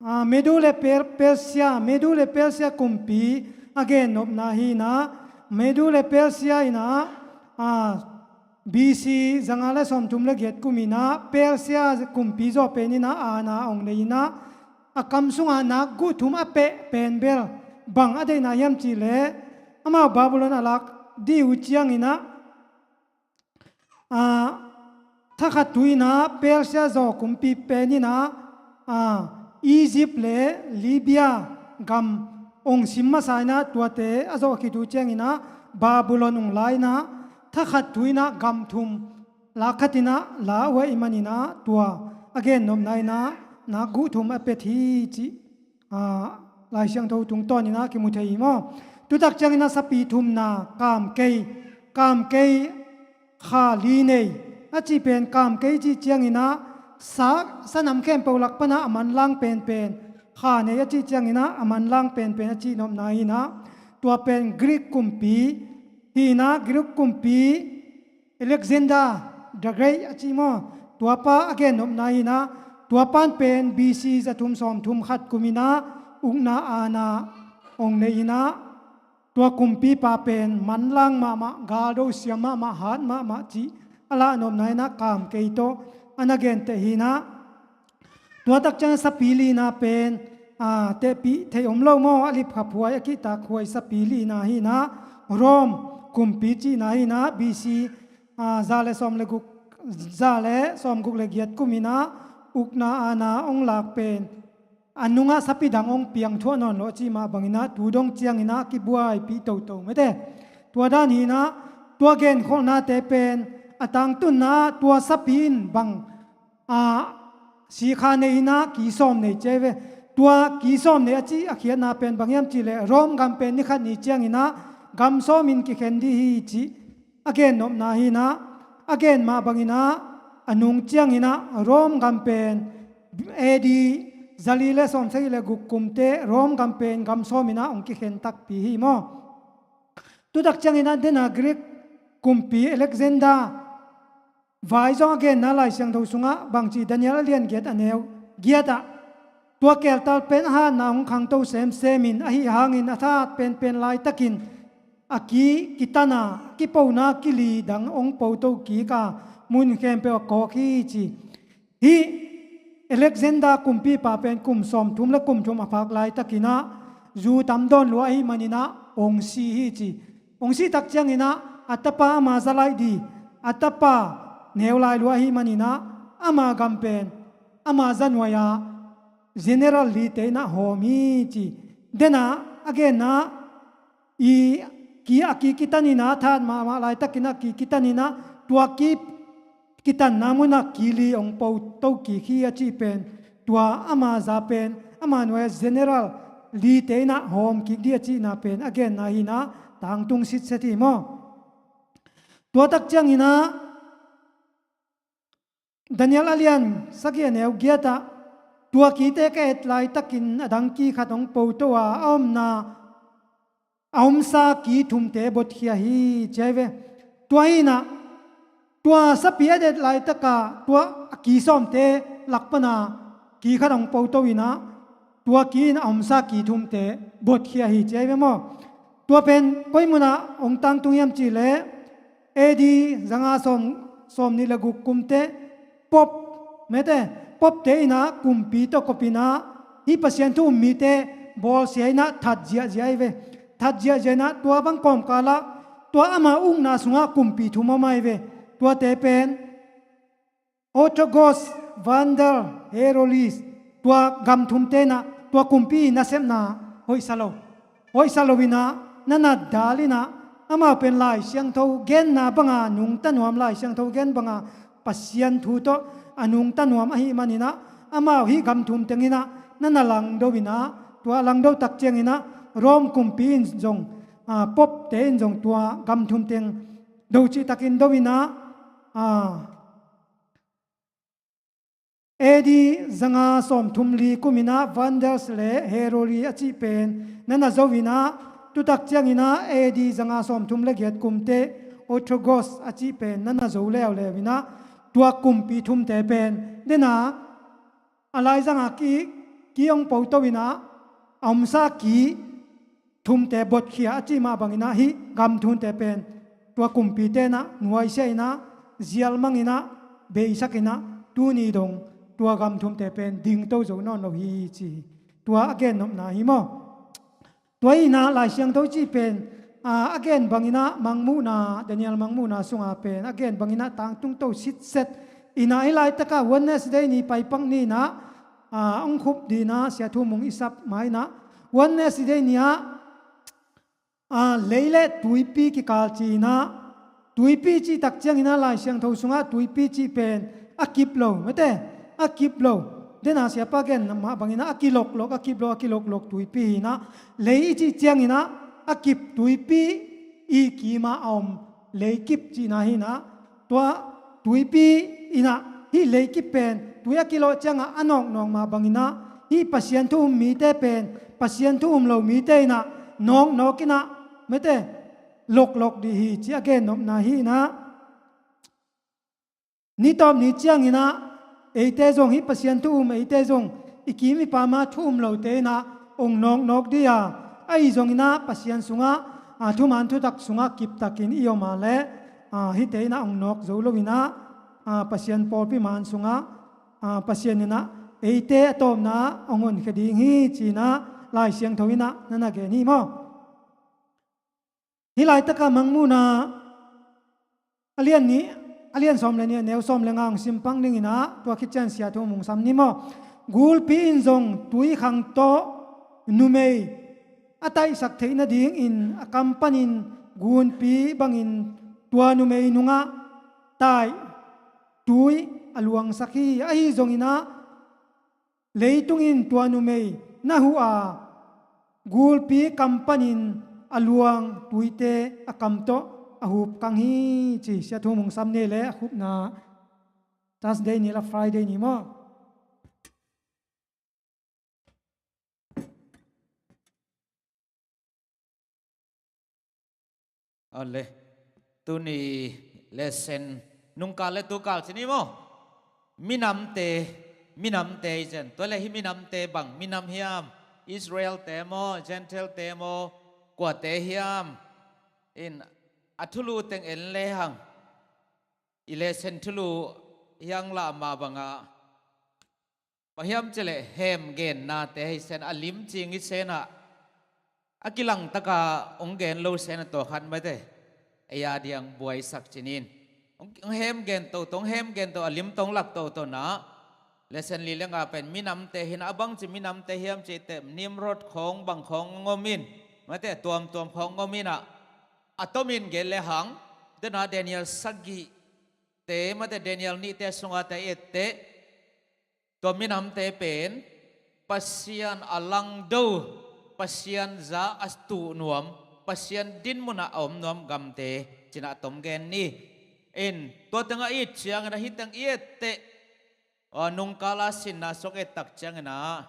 a, Medo le Per-, Persia, Medo le Persia kumpi a gennopna hi in ah, Medo le Persia in ah, a, B C zanga le sawmthum le giat kum in ah Persia kumpi zawh pen in ah aana hong nei in ah, a kam sungah nakguh thum a peh pen bel bang a deihna hiam cih leh, amau Babylon a lak ding uh ciangin ah, a, thakhat tu in ah Persia zaw kumpi pen in ah, a, Egypt le Libya gam hong sim masa in ah, tuate a zawh khit uh ciangin ah Babylon hong la in ah, thakhat tu in ah gam thum lak khat in ah la uh ahih manin ah, tua a gennopna in ah nakguh thum a pet hi cih, a, Lai Siangtho tungtawn in ah kimu thei hi maw. Tu tak ciangin ah sapi thumna, kamkei, kamkei kha li nei a cih pen, kamkei cih ciangin ah sa, sanam khempeuh lak pan ah a manlang penpen, kha nei a cih ciangin ah a manlang penpen a cihnopna hi in ah, tua pen Greek kumpi hi in ah, Greek kumpi Alexander the Great a cih maw, tuapa a gennopna hi in ah, tuapa in pen B C za thum sawmthum khat kum in ah ukna aana hong nei in ah, tua kumpipa pen manlang mahmah, galdo siam mahmah, hat mahmah cih a lahnopna hi in ah, kamkei tawh a na genteh hi in ah. Tua tak ciang sapi lina pen, a, tehpih theih om lo maw, a lipkhaphuai, a kihtakhuai sapi lina hi in ah, Rome kumpi cihna hi in ah, B C, a, za le sawm le guk, za le sawmguk le giat kum in ah ukna aana hong lak pen, a nungah sapi dang hong piang thuah nawn lo a cih mah bangin ah, tu dong ciangin ah kibuaipih toto mete. Tua dan hi in ah, tua genkholhnate pen a tangtunna ah tua sapi in bang, a, sikha nei in ah ki sawm nei ci hi ve. Tua ki sawm nei a cih a khiatna pen bang hiam cih leh, Rome gam pen ni khat ni ciangin ah gam sawmin kikhen ding hi cih a gennopna hi in ah, a gen mah bangin ah, a nung ciangin ah Rome gam pen A D zali le sawmsagih le guk kumte Rome gam pen gam sawmin ah hong kikhen takpi hi maw. Tu tak ciangin ah dena Greek kumpi Alexander vai zong a genna Lai Siangtho sungah bangci, Daniel a lian giat a neu giat ah, tua keltal pen a hatna hong khangto semsemin, ahi hangin a thahat penpen laitakin a ki kitan a, kipona kili dang hong poto kik a, mun khempeuh a kawk hi ci. Hih Alexander kumpipa pen kum sawmthum le kum thum a phak laitakin ah zu tam dawn lua ahih manin ah hong si hi ci. Hong si tak ciangin ah a tapa ama za lai ding, a tapa neu lai lua ahih manin ah ama gam pen ama za nuai-ah general lite in ah hawm hi ci. Dena a genna i ki a ki kitanin ah that mahmah laitakin ah ki kitanin ah tua ki kitanna munah ki li hong po to kik hi a cih pen, tua ama za pen ama nuai-ah general lite in ah hawm kik ding a cihna pen a genna hi in ah tangtung sitset hi maw. Tua tak ciangin ah Daniel a lian sagih a neu giat ah tua kite ka et laitakin a dang ki khat hong po to a, a omna a omsa ki thumte botkhia hi ci ahi ve. Tua hi in ah tua sapi a et laitakah tua a ki sawmte lak pana ki khat hong po to in ah tua ki in a omsa ki thumte botkhia hi ci ahi ve maw. Tua pen koi munah hong tangtung hiam cih leh A D zanga sawm, sawmnih le guk kumte Pope, mete, Pope-te in ah kumpi tawh kop in ah hih Pasian thu um mite bawlsia in ah that ziahziah ahi ve. That ziahziah in ah tua bang kawmkal ah tua ama ukna sungah kumpi thum om ahi ve. Tuate pen Ostrogoths, Vandals, Heruli, tua gam thumte in ah tua kumpi nasepna hoihsa lo, hoihsa lo in ah na nat dal in ah, amau pen Lai Siangtho genna banga nungta nuam, Lai Siangtho gen banga Pasian thu tawh a nungta nuam ahih manin ah amau hih gam thum teng in ah na na langdo in ah, tua langdo tak ciangin ah Rome kumpi in zong, ah, Pope-te in zong tua gam thum teng do cihtakin do in ah, ah, A D zanga sawmthum li kum in ah Vandals le Heruli a cih pen na na zo in ah, tutak ciangin ah A D zanga sawmthum le giat kumte Ostrogoths a cih pen na na zo leuleu in ah tua kumpi thumte pen dena a laizanga ki, ki hong po to in ah a omsa ki thumte botkhia a cih mah bangin ah hih gam thumte pen tua kumpite in ah nuaisiah in ah zialmang in ah beisak in ah tuni dong tua gam thumte pen dingto zo nawn lo hi ci hi. Tua a gennopna hi maw. Tua hi in ah Lai Siangtho cih pen, a, a gen bangin ah Mangmuhna, Daniel Mangmuhna sunga pen a gen bangin ah tangtung to sitset in ah hih laitakah Wednesday ni paipak ni in ah, a, hong khup ding in ah Sia Thu Mung i sap ma in ah Wednesday ni ah, a, lei le tuipi kikal ci in ah, tuipi cih tak ciangin ah Lai Siangtho sungah tuipi cih pen a kip lo, mete, a kip lo. Dena siapa gen mah bangin ah a kiloklok, a kip lo, a kiloklok tuipi hi in ah, lei i cih ciangin ah a kip tuipi i kim ah a om leikip cihna hi in ah, tua tuipi in ah hih leikip pen tui a kilawh ciangah a nawknawk mah bangin ah hih Pasian thu um mite pen Pasian thu um lo mite in ah nawknawk in ah, mete, loklok ding hi ci a gennopna hi in ah, ni tawp ni ciangin ah eite zong hih Pasian thu um, eite zong i kim i pam ah thu um lote in ah hong nawknawk ding a, ahi zongin ah Pasian sungah, a, thuman thutak sungah kiptakin i om a leh, a, hihte in ah hong nawk zo lo in ah, a, Pasian pawlpi man sungah, a, Pasian in ah eite a tawpna ah hong honkhia ding hi ci in ah Lai Siangtho in ah na na gen hi maw. Hih laitakah Mangmuhna a lian nih, a lian sawm le nih, a neu sawm le nga hong simpang ding in ah, tua khit ciang Sia Thu Mung sam ni maw. Gulpi in zong tui khang tawh numei a taihsak theih nadingin a kam panin gunpi bangin tua numei nungah taih tui a luangsak hi. Ahi zongin ah leitung in tua numei na huh a, gulpi kam panin a luang tuite a kam tawh a hup kang hi ci. Sia Thu Mung sam ni le a khupna Thursday ni la Friday ni maw. Awle. Tuni lesson nungkal le tukal ci ni maw. Minamte, minamte i cen. Tua le hih minamte bang minam hiam? Israel-te maw, Gentile-te maw, kuate hiam? In a thulu teng en le hang. I lesson thulu hiang lah mah bangah Bang hiam cih leh hemgennate hi sen a limcing hi sen ah, a kilang taka hong gen lo sen a tua khat mate ei a diang buaisak cinin. Hong, hong hemgen toto, hong hemgen to a lim tong lak toto na. Lesson li le nga pen minamte hi na, a bangci minamte hiam cih teh Nimrod khawng bang khawng hong om in. Mate tuamtuam khawng hong om in ah, a tomin gen le hang, dena Daniel sagihte, mate Daniel nihte sunga te etteh, tua minamte pen Pasian a langdo, Pasian za a tuh nuam, Pasian dinmun a om nuam gamte cina a tom gen ni. In tua tengah it ciangin a hiteng i etteh, aw, nungkala sinna song ettak ciangin ah,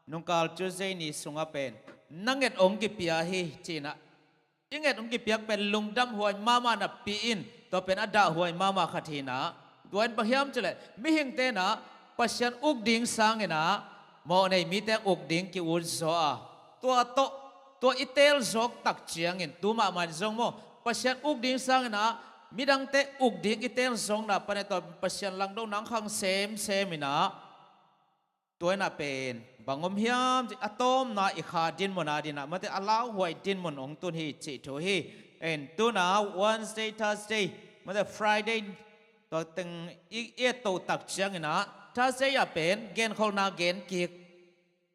nungkal Tuesday ni sunga pen na nget hong kipia hi cina. I nget hong kipiak pen lungdam huai mahmah napi in, tua pen a dah huai mahmah khat hi na. Tua in bang hiam cih leh mihingte na Pasian uk ding sangin ah mawhnei mite uk ding ki-ut zaw a, tua tawh, tua i teel zawk tak ciangin tu mahmah in zong maw, Pasian uk ding sangin ah midangte uk ding i teel zawkna pan e, tua Pasian langdo nang khang semsem in ah. Tua in ah pen bang om hiam cih a tawmna i kha dinmun a ding ah, mate a lauhuai dinmun hong tun hi cih thu hi. En tu in ah Wednesday, Thursday, mate Friday, tua teng i, i et to tak ciangin ah Thursday ah pen genkholhna gen kik.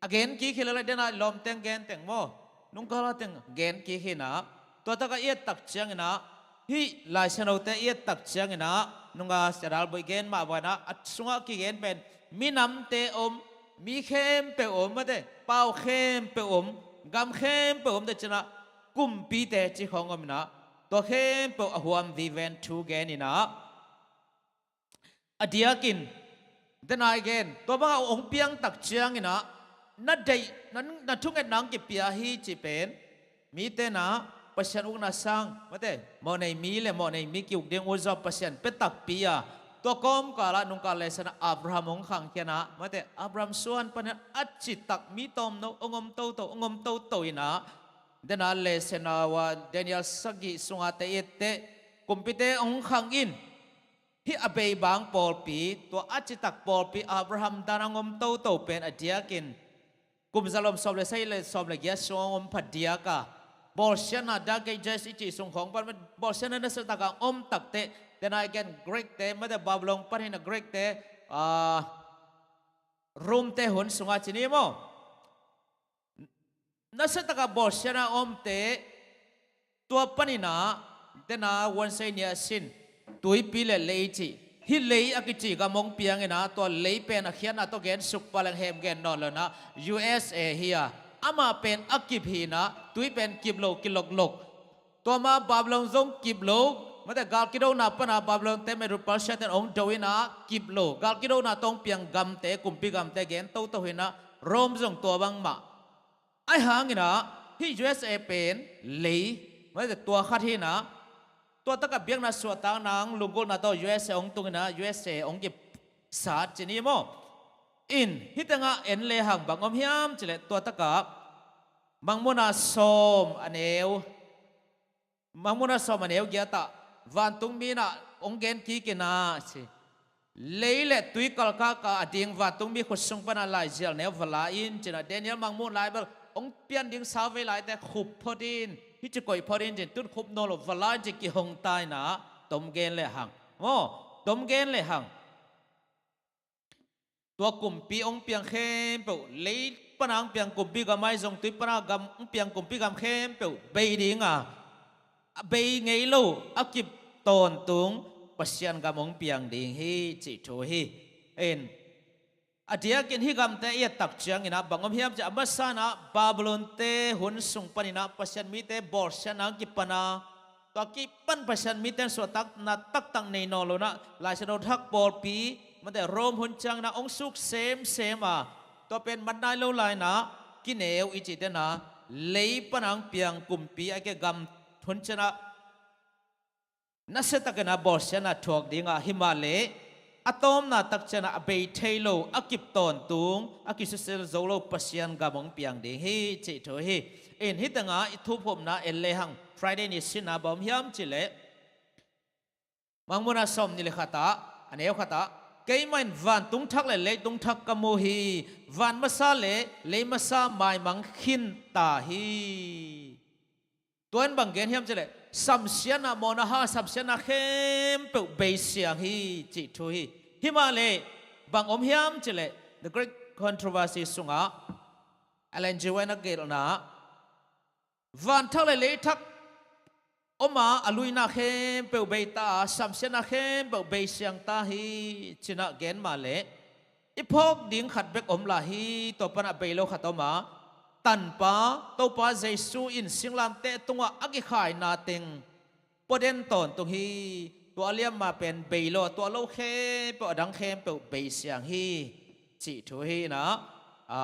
A gen kik hi lel a, dena lawmteng gen teng maw, nungkala teng gen kik hi na. Tua taka i ettak ciangin ah, hih Lai Siangthote i ettak ciangin ah, nunga Sia Dal Boi gen mah bangin ah, a sungah kigen pen minamte om, mi khempeuh om, mate pau khempeuh om, gam khempeuh om te cina, kumpite ci khawng om in ah, tua khempeuh a huam viven thu gen in ah, a diakin, dena i gen, tua bangah hong piangtak ciangin ah, na deih, na, na thungetna hong kipia hi cih pen, mite na Pasian ukna sang, mate mawhnei mi le mawhnei mi ki-uk ding ut zaw Pasian pia takpi a, tua kawmkal ah nungkal lesson ah Abraham hong khangkhia in ah, mate Abraham suan panin a citak mi tawmno hong om toto, hong om toto in ah, dena lesson ah, Daniel sagih sunga te etteh, kumpite hong khang in, hih a bei bang pawlpi, tua a citak pawlpi Abraham dan a hong om toto pen a diakin, kum zalom sawm le sagih le sawm le giat sung hong om phadiak a, bawlsiatna Dark Ages i cih sung khawng pan, bawlsiatna nasia taka hong om tak teh, dena i gen Greek te, mate Babylon pan hi na Greek te, ah, Rome te hun sunga ci ni maw. Nasia taka bawlsiatna a omte, tua panin ah, dena Wednesday ni a sin, tuipi le lei cih, hih lei a kici gam hong piang in ah, tua lei pen a khiatna tawh gen suk pah leng hemgen nawn lo in ah, U S A hi a, amah pen a kip hi in ah, tui pen kip lo kiloklok. Tua ma Babylon zong kip lo, mate gal kidona pan a Babylon te, Medo Persia ten hong do in ah kip lo, gal kidona tawh hong piang gamte, kumpi gamte gen toto hi in ah, Rome zong tua bangmah. Ahi hangin ah, hih U S A pen lei, mate tua khat hi in ah, tua taka biakna suahtak nang lunggulhna tawh U S A hong tung in ah, U S A hong kipsat ci ni maw. In, hih tengah en le hang bang om hiam cih leh tua taka Mangmuhna sawm a neu, Mangmuhna sawm a neu giat ah, vantungmi in ah hong gen kik in ah ci, lei le tui kalkaka a ding vantungmi khut sung pan a laizial neu va la in ci in ah, Daniel Mangmuhna lai bel hong pian ding sauvei laite khup phot in, hih ci koih phot in ci in, tun khup nawn lo va la in ci kihong ta in ah, tom gen le hang maw, tom gen le hang. Tua kumpi hong piang khempeuh, lei pana hong piang kumpi gam ahi zong, tui pana gam hong piang kumpi gam khempeuh bei ding a, a bei ngei lo, a kip tawntung Pasian gam hong piang ding hi cih thu hi. In, a diakin hih gamte i ettak ciangin ah bang om hiam cih, a masa in ah Babylon te hun sung panin ah Pasian mite bawlsiatna hong kipan a, tua kipan Pasian mite in suahtakna taktak nei nawn lo in ah, Lai Siangtho thak pawlpi, mate Rome hun ciangin ah hong suk semsem a, tua pen mat nai lo lai in ah, kineu i cih den a, lei pana hong piang kumpi, ahih kei leh gam hun ciang ah nasia takin ah bawlsiatna thuak ding a, himahleh a tawmna tak ciang ah a bei thei lo, a kip tawntung, a kisusia zo lo Pasian gam hong piang ding hi cih thu hi. In, hih tengah i thuphumna en le hang, Friday ni sinna bang om hiam cih leh, Mangmuhna sawm nih le khat ah, a neu khat ah, Keimah in vantung thak le leitung thak ka mu hi. Van masa le lei masa maimang khin ta hi. Tua in bang gen hiam cih leh, samsiatna mawhna hang samsiatna khempeuh beisiang hi cih thu hi. Himah le bang om hiam cih leh, The Great Controversy sungah Ellen G. White na gelhna, van thak le lei thak om a, a luina khempeuh bei ta a, samsiatna khempeuh beisiang ta hi, ci-in ah gen mah leh, i phawk ding khat bek om lai hi. Tua pan a bei lo khat om a, Tanpa Topa Jesu in singlamteh tungah a kikhaina teng puaden tawntung hi. Tua a liam ma pen bei lo, tua lo khempeuh, a dang khempeuh beisiang hi, cih thu hi in ah, a,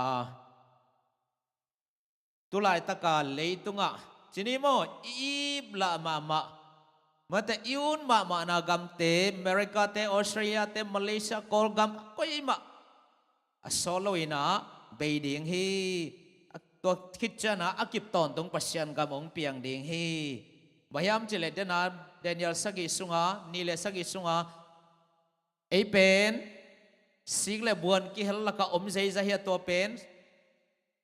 tu laitaka leitungah ci ni maw, i ip lah mahmah, mate i ut mahmahna gamte, America te, Australia te, Malaysia, Kawlgam, koimah a sawt lo in ah bei ding hi. A, tua khit ciangin ah a kip tawntung Pasian gam hong piang ding hi. Bang hiam cih leh, dena Daniel sagih sunga, nih le sagih sunga, ei pen sik le buan kihel lakah om zeizai hi a, tua pen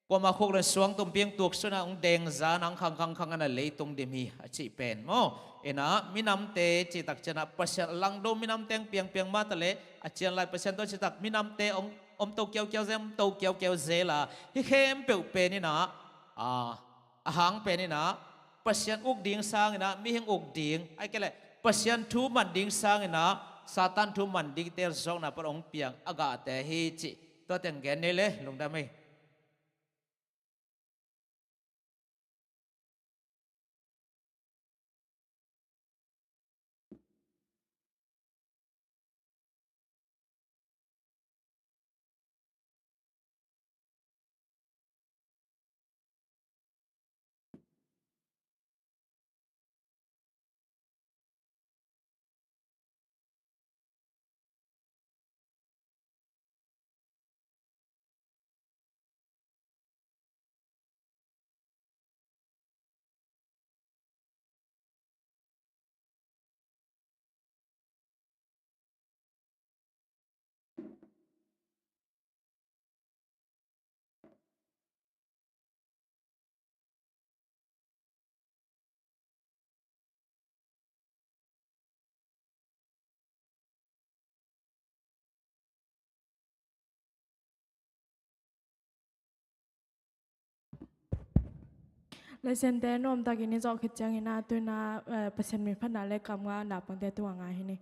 kuamah khuk le suang tum piang tuak sun a hong dengza nang khang khang khang a, na leitung dim hi a cih pen maw. In ah minamte cih tak ciangin ah Pasian a langdo minamte hong piang piang mah ta leh, a cian lai Pasian tua cih tak minamte hong om to kiaukiau zel, om to kiaukiau zel a, hih khempeuh pen in ah, a, a hang pen in ah Pasian uk ding sangin ah mihing uk ding, ahih kei leh Pasian thu man ding sangin ah Satan thu man dingte zawkna pan hong piang a gahte hi cih tua teng gen ni le, lungdam hi. Laisiangtho nuamtakin i zawh khit ciangin ah tu-in ah, eh, Pasian min phatna le kammal naupangte tungah ngai hi ni.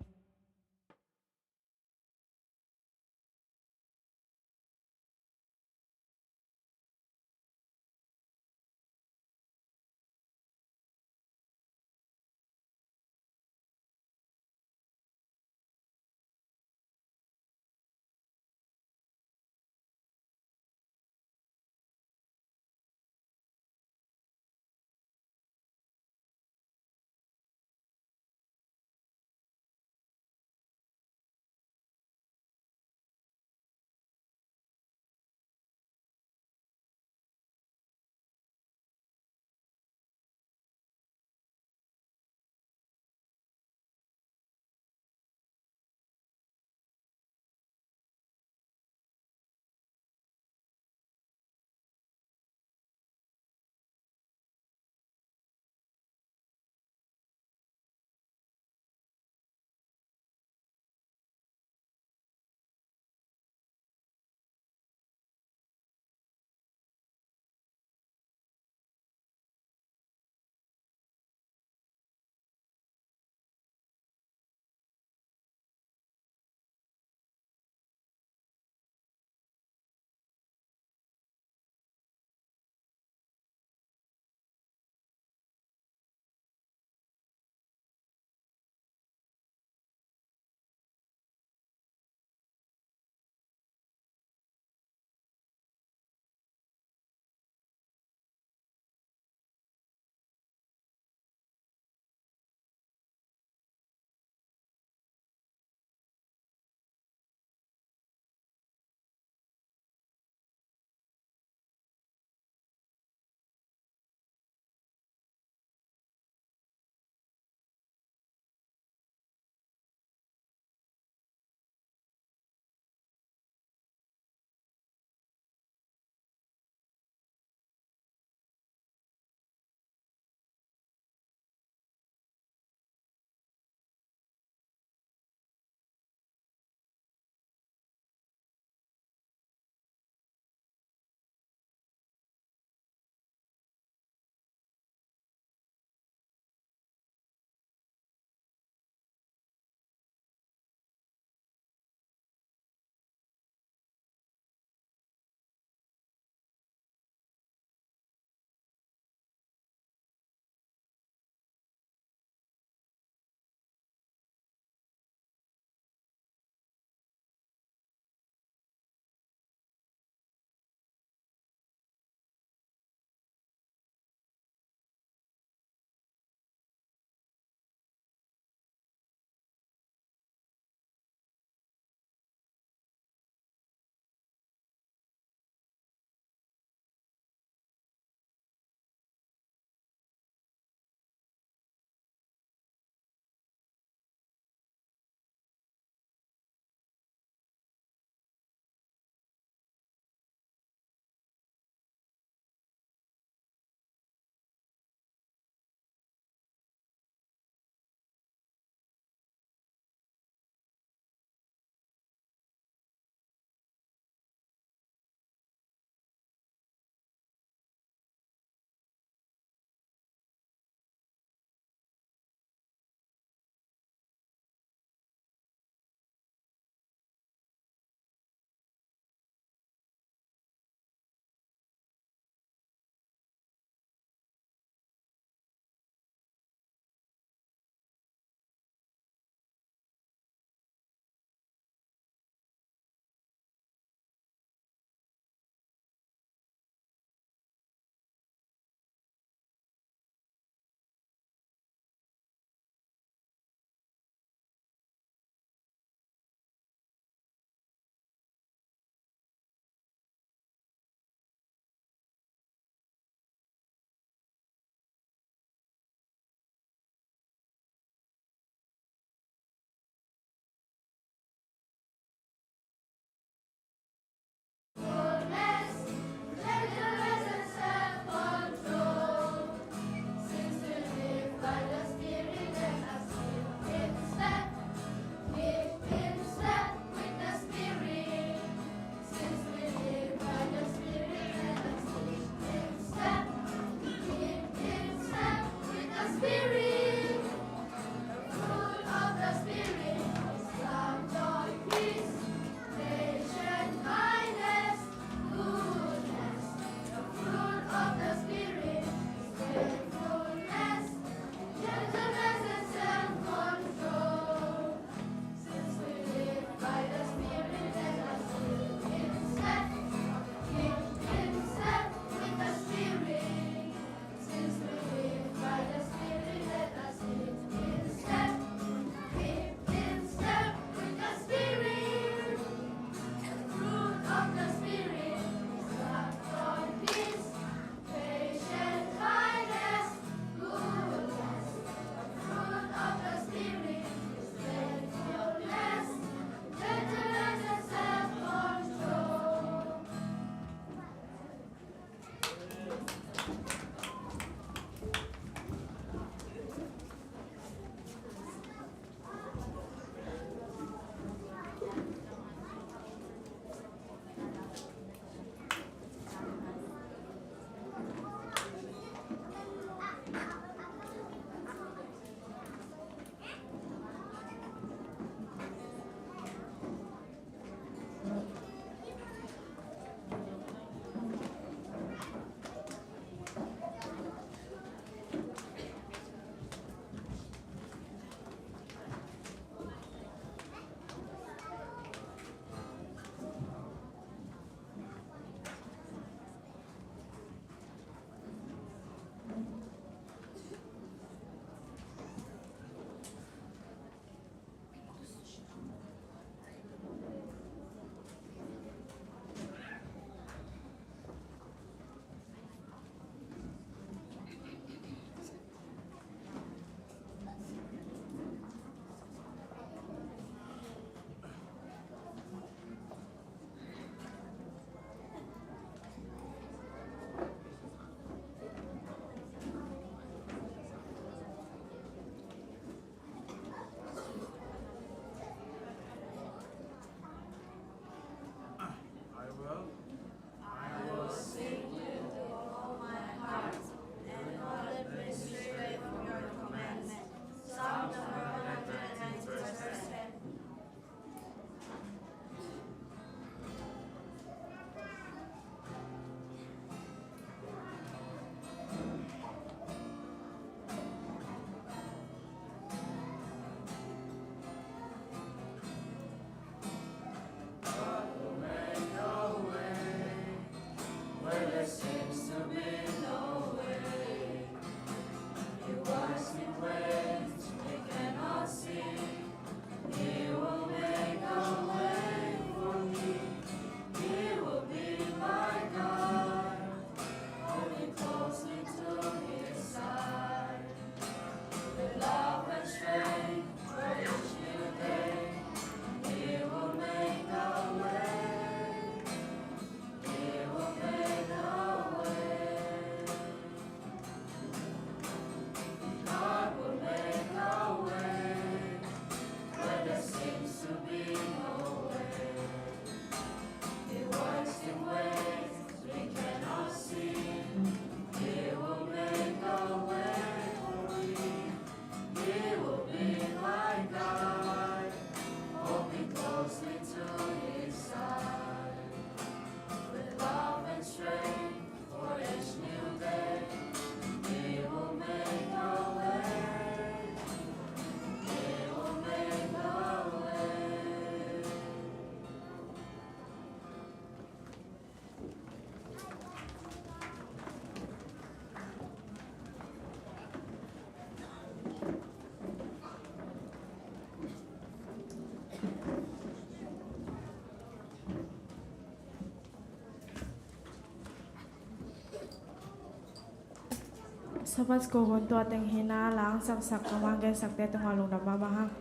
Sabbath school hun tua teng hi-in ah la hong saksak, ka mang gensakte tungah lungdam mahmah hang.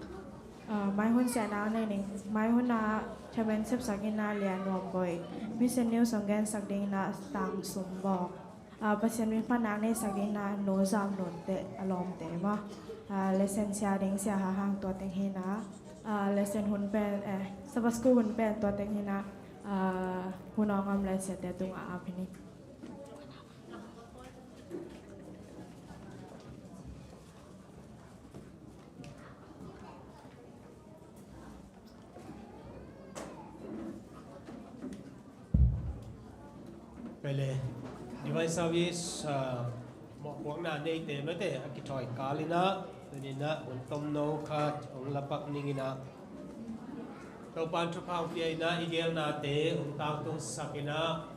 Ah, mai hun siahna nei ning, mai hun ah chairman sepsak in ah Lian Nuam Bawi, Mission News hong gensak ding in ah Tang Sum Bawk. Ah, Pasian min phatna nei sak ding in ah Nu Zam Nun te, a lawmte maw. Ah, lesson sia ding Sia Ha Hang tua teng hi-in ah, ah, lesson hun pen, eh, Sabbath school hun pen tua teng hi-in ah, ah, hun a hong om lai siate tungah ap hi ni. Pele, Divine Service, ah, mawhpuakna neite mate a kithawi kal in ah, tuni in ah hun tomno khat hong la pak ning in ah, Topa'n thupha hong pia in ah, i geelnate hong tangtungsak in ah,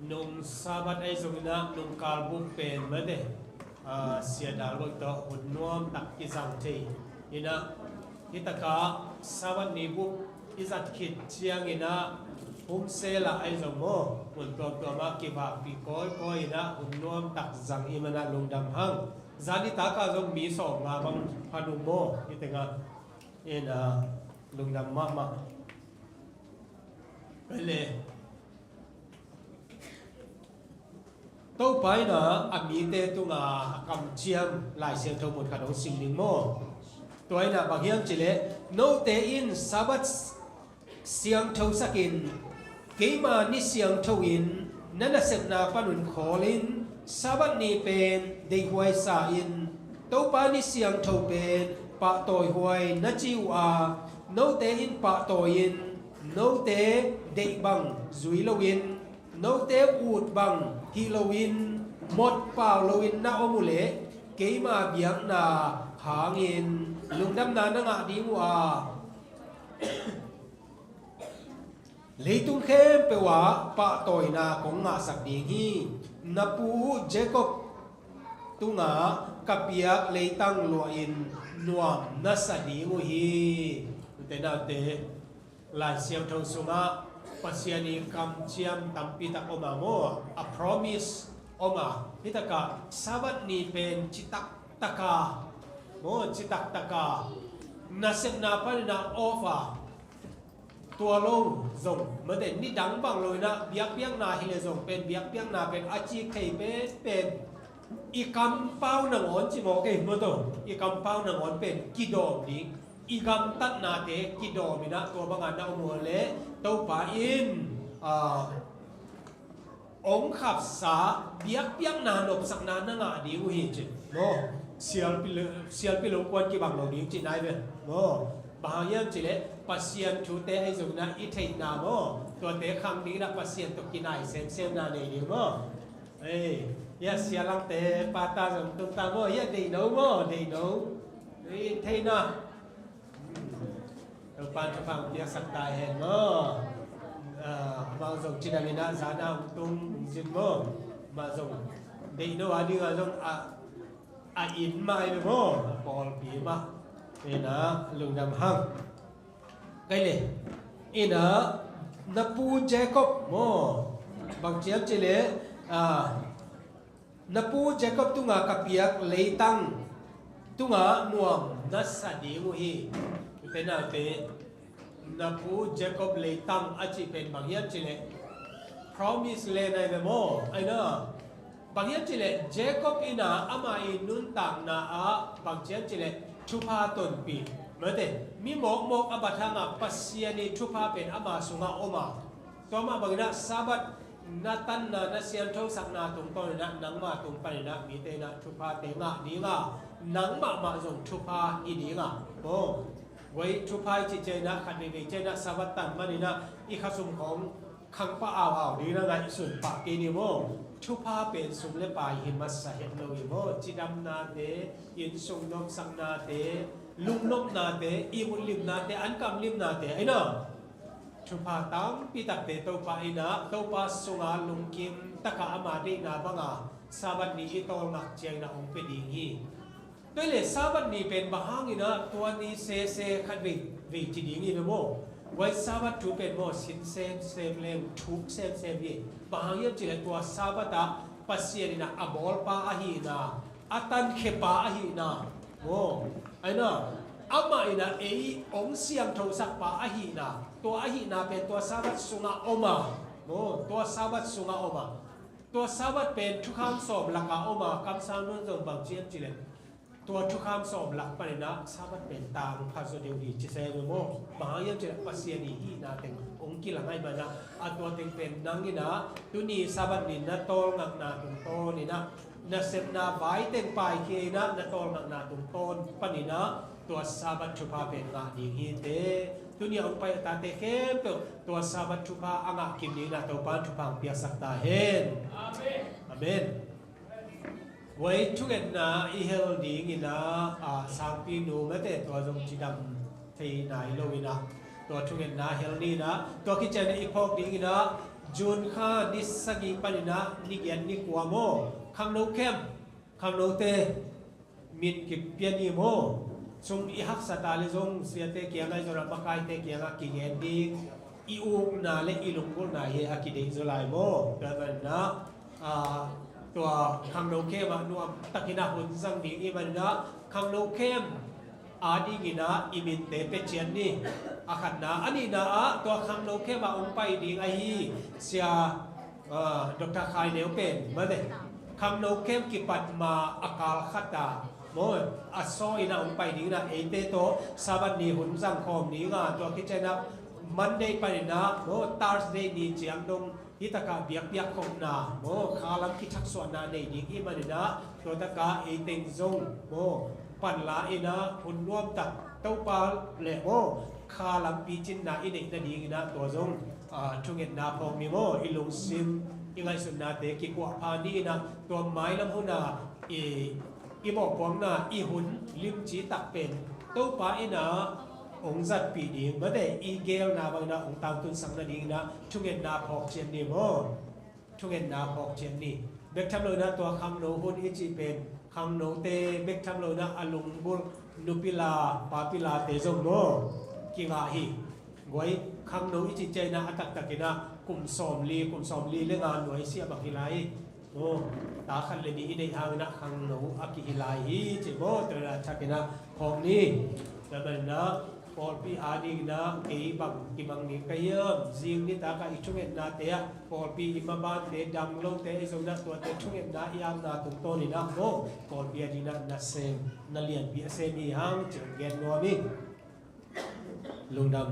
nung Sabbath ahi zongin ah nung kalbuk pen mate, ah, Sia Dal Bawi tawh hun nuam tak kizang thei in ah, hi tak ah Sabbath ni buk i zat khit ciangin ah, home cell ah ahi zong maw, mun tuamtuam ah kivakpih kawikawi in ah hun nuam tak zang i hih man ah lungdam hang. Zan nitak ah zong mi sawmnga bang pha nung maw, hi teng ah in ah lungdam mahmah. Pele, Topa in ah a mite tungah a kamciam Lai Siangtho mun khat hong sim ning maw. Tua in ah bang hiam cih leh, note in Sabbath siangthosak in, keima ni siangtho in na nasepna panun khawl in, Sabbath ni pen deihhuai sa in, Topa ni siangtho pen pahtawihuai na ci uh a, note in pahtawi in, note deih bang zui loin, note ut bang hih loin, mot pau loin na om uh leh, keima biakna hangin lungdamna na ngah ding uh a, leitung khempeuh ah pahtawina kong ngahsak ding hi. Na pu Jacob tungah ka piak leitang luahin nuam na sa ding uh hi. Ute naute, Lai Siangtho sungah Pasian i kamciam tampi tak om a maw, a promise om a, hi tak ah Sabbath ni pen citak tak a maw, citak tak a nasepna panin ah off a, tua lo zong mate, nidang bang lo in ah biakpiakna hi leh zong pen, biakpiakna pen a cik thei penpen i kampau nangawn ci mawk ei maw, tua i kampau nangawn pen kidawm ding, i gamtatnate kidawm in ah, tua bang a na om uh leh Topa in, ah, hong khapsa biakpiakna nopsakna na ngah ding uh hi ci maw. Sialpi lo, sialpi lo kuan kibang lo ding ci nai ve maw. Bang hang hiam cih leh Pasian thute ahi zongin ah i theihna maw, tuate khang dingin ah Pasian tawh kinai semsemna nei ding maw. Ei, hia sia langte pata zong tung ta maw, hia deihno maw, deihno. Ei, theihna. Topa'n thupha hong piaksak ta hen maw. Ah, amau zong cidam in ah zan a hong tung zin maw. Amah zong deihno a ding a zong a, a inn mah hi ve maw, a pawlpi mah. In ah lungdam hang. Kai le. In ah na pu Jacob maw, bang ci hiam cih leh, ah, na pu Jacob tungah ka piak leitang tungah nuam na sa ding uh hi. Ute naute, na pu Jacob leitang a cih pen bang hiam cih leh promise land ahi ve maw. Ahi na, bang hiam cih leh Jacob in ah ama i nuntakna ah bang ci hiam cih leh thupha tonpih, mate, mi mawkmawk a bat hang a Pasian i thupha pen ama sungah om a, tua mah bangin ah Sabbath na tanna, na sianthosakna tungtawnin ah nangmah tung panin ah mite in ah thuphate ngah ding a, nangmah mah zong thupha hi ding a. Aw, guai, thupha i cih ciangin ah khat veivei ciangin ah Sabbath tan manin ah i khasum khawng khangpah auau ding na ngaihsun pah kei ni maw. Thupha pen sum le pai hi masa het lo hi maw. Cidamnate, innsung nopsaknate, lungnopnate, ihmut limnate, ankamlimnate, ahi na. Thupha tampi takte Topa in ah, Topa sungah lungkim takah ama deihna banga Sabbath ni i tawlngak ciangin ah hong pia ding hi. Tua hi leh Sabbath ni pen bang hangin ah tua ni sese khat veivei ci ding hi ve maw. Guai, Sabbath thu pen maw sin semsem leng thuk semsem hi. Bang hang hiam cih leh tua Sabbath ah Pasian in ah a bawlpa ahihna, a tankhia pa ahihna maw, aina, amah in ah ei hong siangthosak pa ahihna, tua ahihna pen tua Sabbath sungah om a maw, tua Sabbath sungah om a, tua Sabbath pen thukham sawm lakah om a, kamsang nun zong bang ci hiam cih leh tua thukham sawm lak panin ah Sabbath pen tangpha zaw deuh hi ci se ve maw. Bang hang hiam cih leh Pasian i hihna teng hong kilang ahih manin ah, a tua teng pen nang in ah tuni Sabbath ni na tawlngakna tungtawn in ah, na sepna vai teng paikhia in ah na tawlngakna tungtawn panin ah tua Sabbath thupha pen ngah ding hi te. Tuni a hong pai a tate khempeuh tua Sabbath thupha a ngah kim ding in ah Topa'n thupha hong piaksak ta hen. Amen. Amen. Tua thungetna i hel ding in ah, a, sangpi nu mate tua zong cidam thei nai lo in ah, tua thungetna hel ni in ah, tua khit ciangin ah i phawk ding in ah, June kha ni sagih panin ah ni giat ni kua maw, khangno camp, khangnote min kipia ni maw. Sum i haksa ta leh zong siate kiangah, i zong a makaite kiangah kigen ding, i ukna leh i lunggulhna hi a kideih zaw lai maw. Tua manin ah, a, tua khangno camp ah nuam takin ah hun zang ding i hih manin ah, khangno camp a dingin ah i minte pia ciat ni. A khatna, a nihna ah tua khangno camp ah hong pai ding ahi Sia, a, Doctor Khai Neu pen mate, khangno camp kipat ma a kal khat ah maw, a saw in ah hong pai ding in ah, eite tawh Sabbath ni hun zang khawm ding a, tua khit ciangin ah Monday panin ah maw, Thursday ni ciang dong hih takah biakpiak khopna maw, khalam kithaksuahna nei ding i hih manin ah, tua takah ei teng zong maw, panla in ah hun nuamtak Topa leh maw, khalam picinna i neih nading in ah tua zong, a, thungetna phawk ni maw. I lungsim, i ngaihsutnate kikuahpha ni in ah, tua mailam hun ah i, i mawhpuakna, i hun limci tak pen Topa in ah hong zatpih ding mate, i geelna bangin ah hong tangtunsak nading in ah thungetna phawk ciat ni maw. Thungetna phawk ciat ni. Bek tham lo in ah tua khangno hun i cih pen khangnote bek tham lo in ah a lunggulh nupila papilate zong maw, kingah hi. Guai, khangno i cih ciangin ah a taktak in ah kum sawmli, kum sawmli leh nga nuai siah bang hi lai. Maw, ta khat leh nih i neih hangin ah khangno a kihi lai hi ci maw. Tua in ah thak in ah phawk ni. Tua manin ah pawlpi a dingin ah kei bang kibang ding ka hiam? Zing nitak ah i thungetnate ah pawlpi i mabante, dang lote, i zong in ah tuate thungetna i apna tungtawn in ah maw, pawlpi a dingin ah nasem, na lianpi a sem hi hang ci-in gen nuam hi. Lungdam.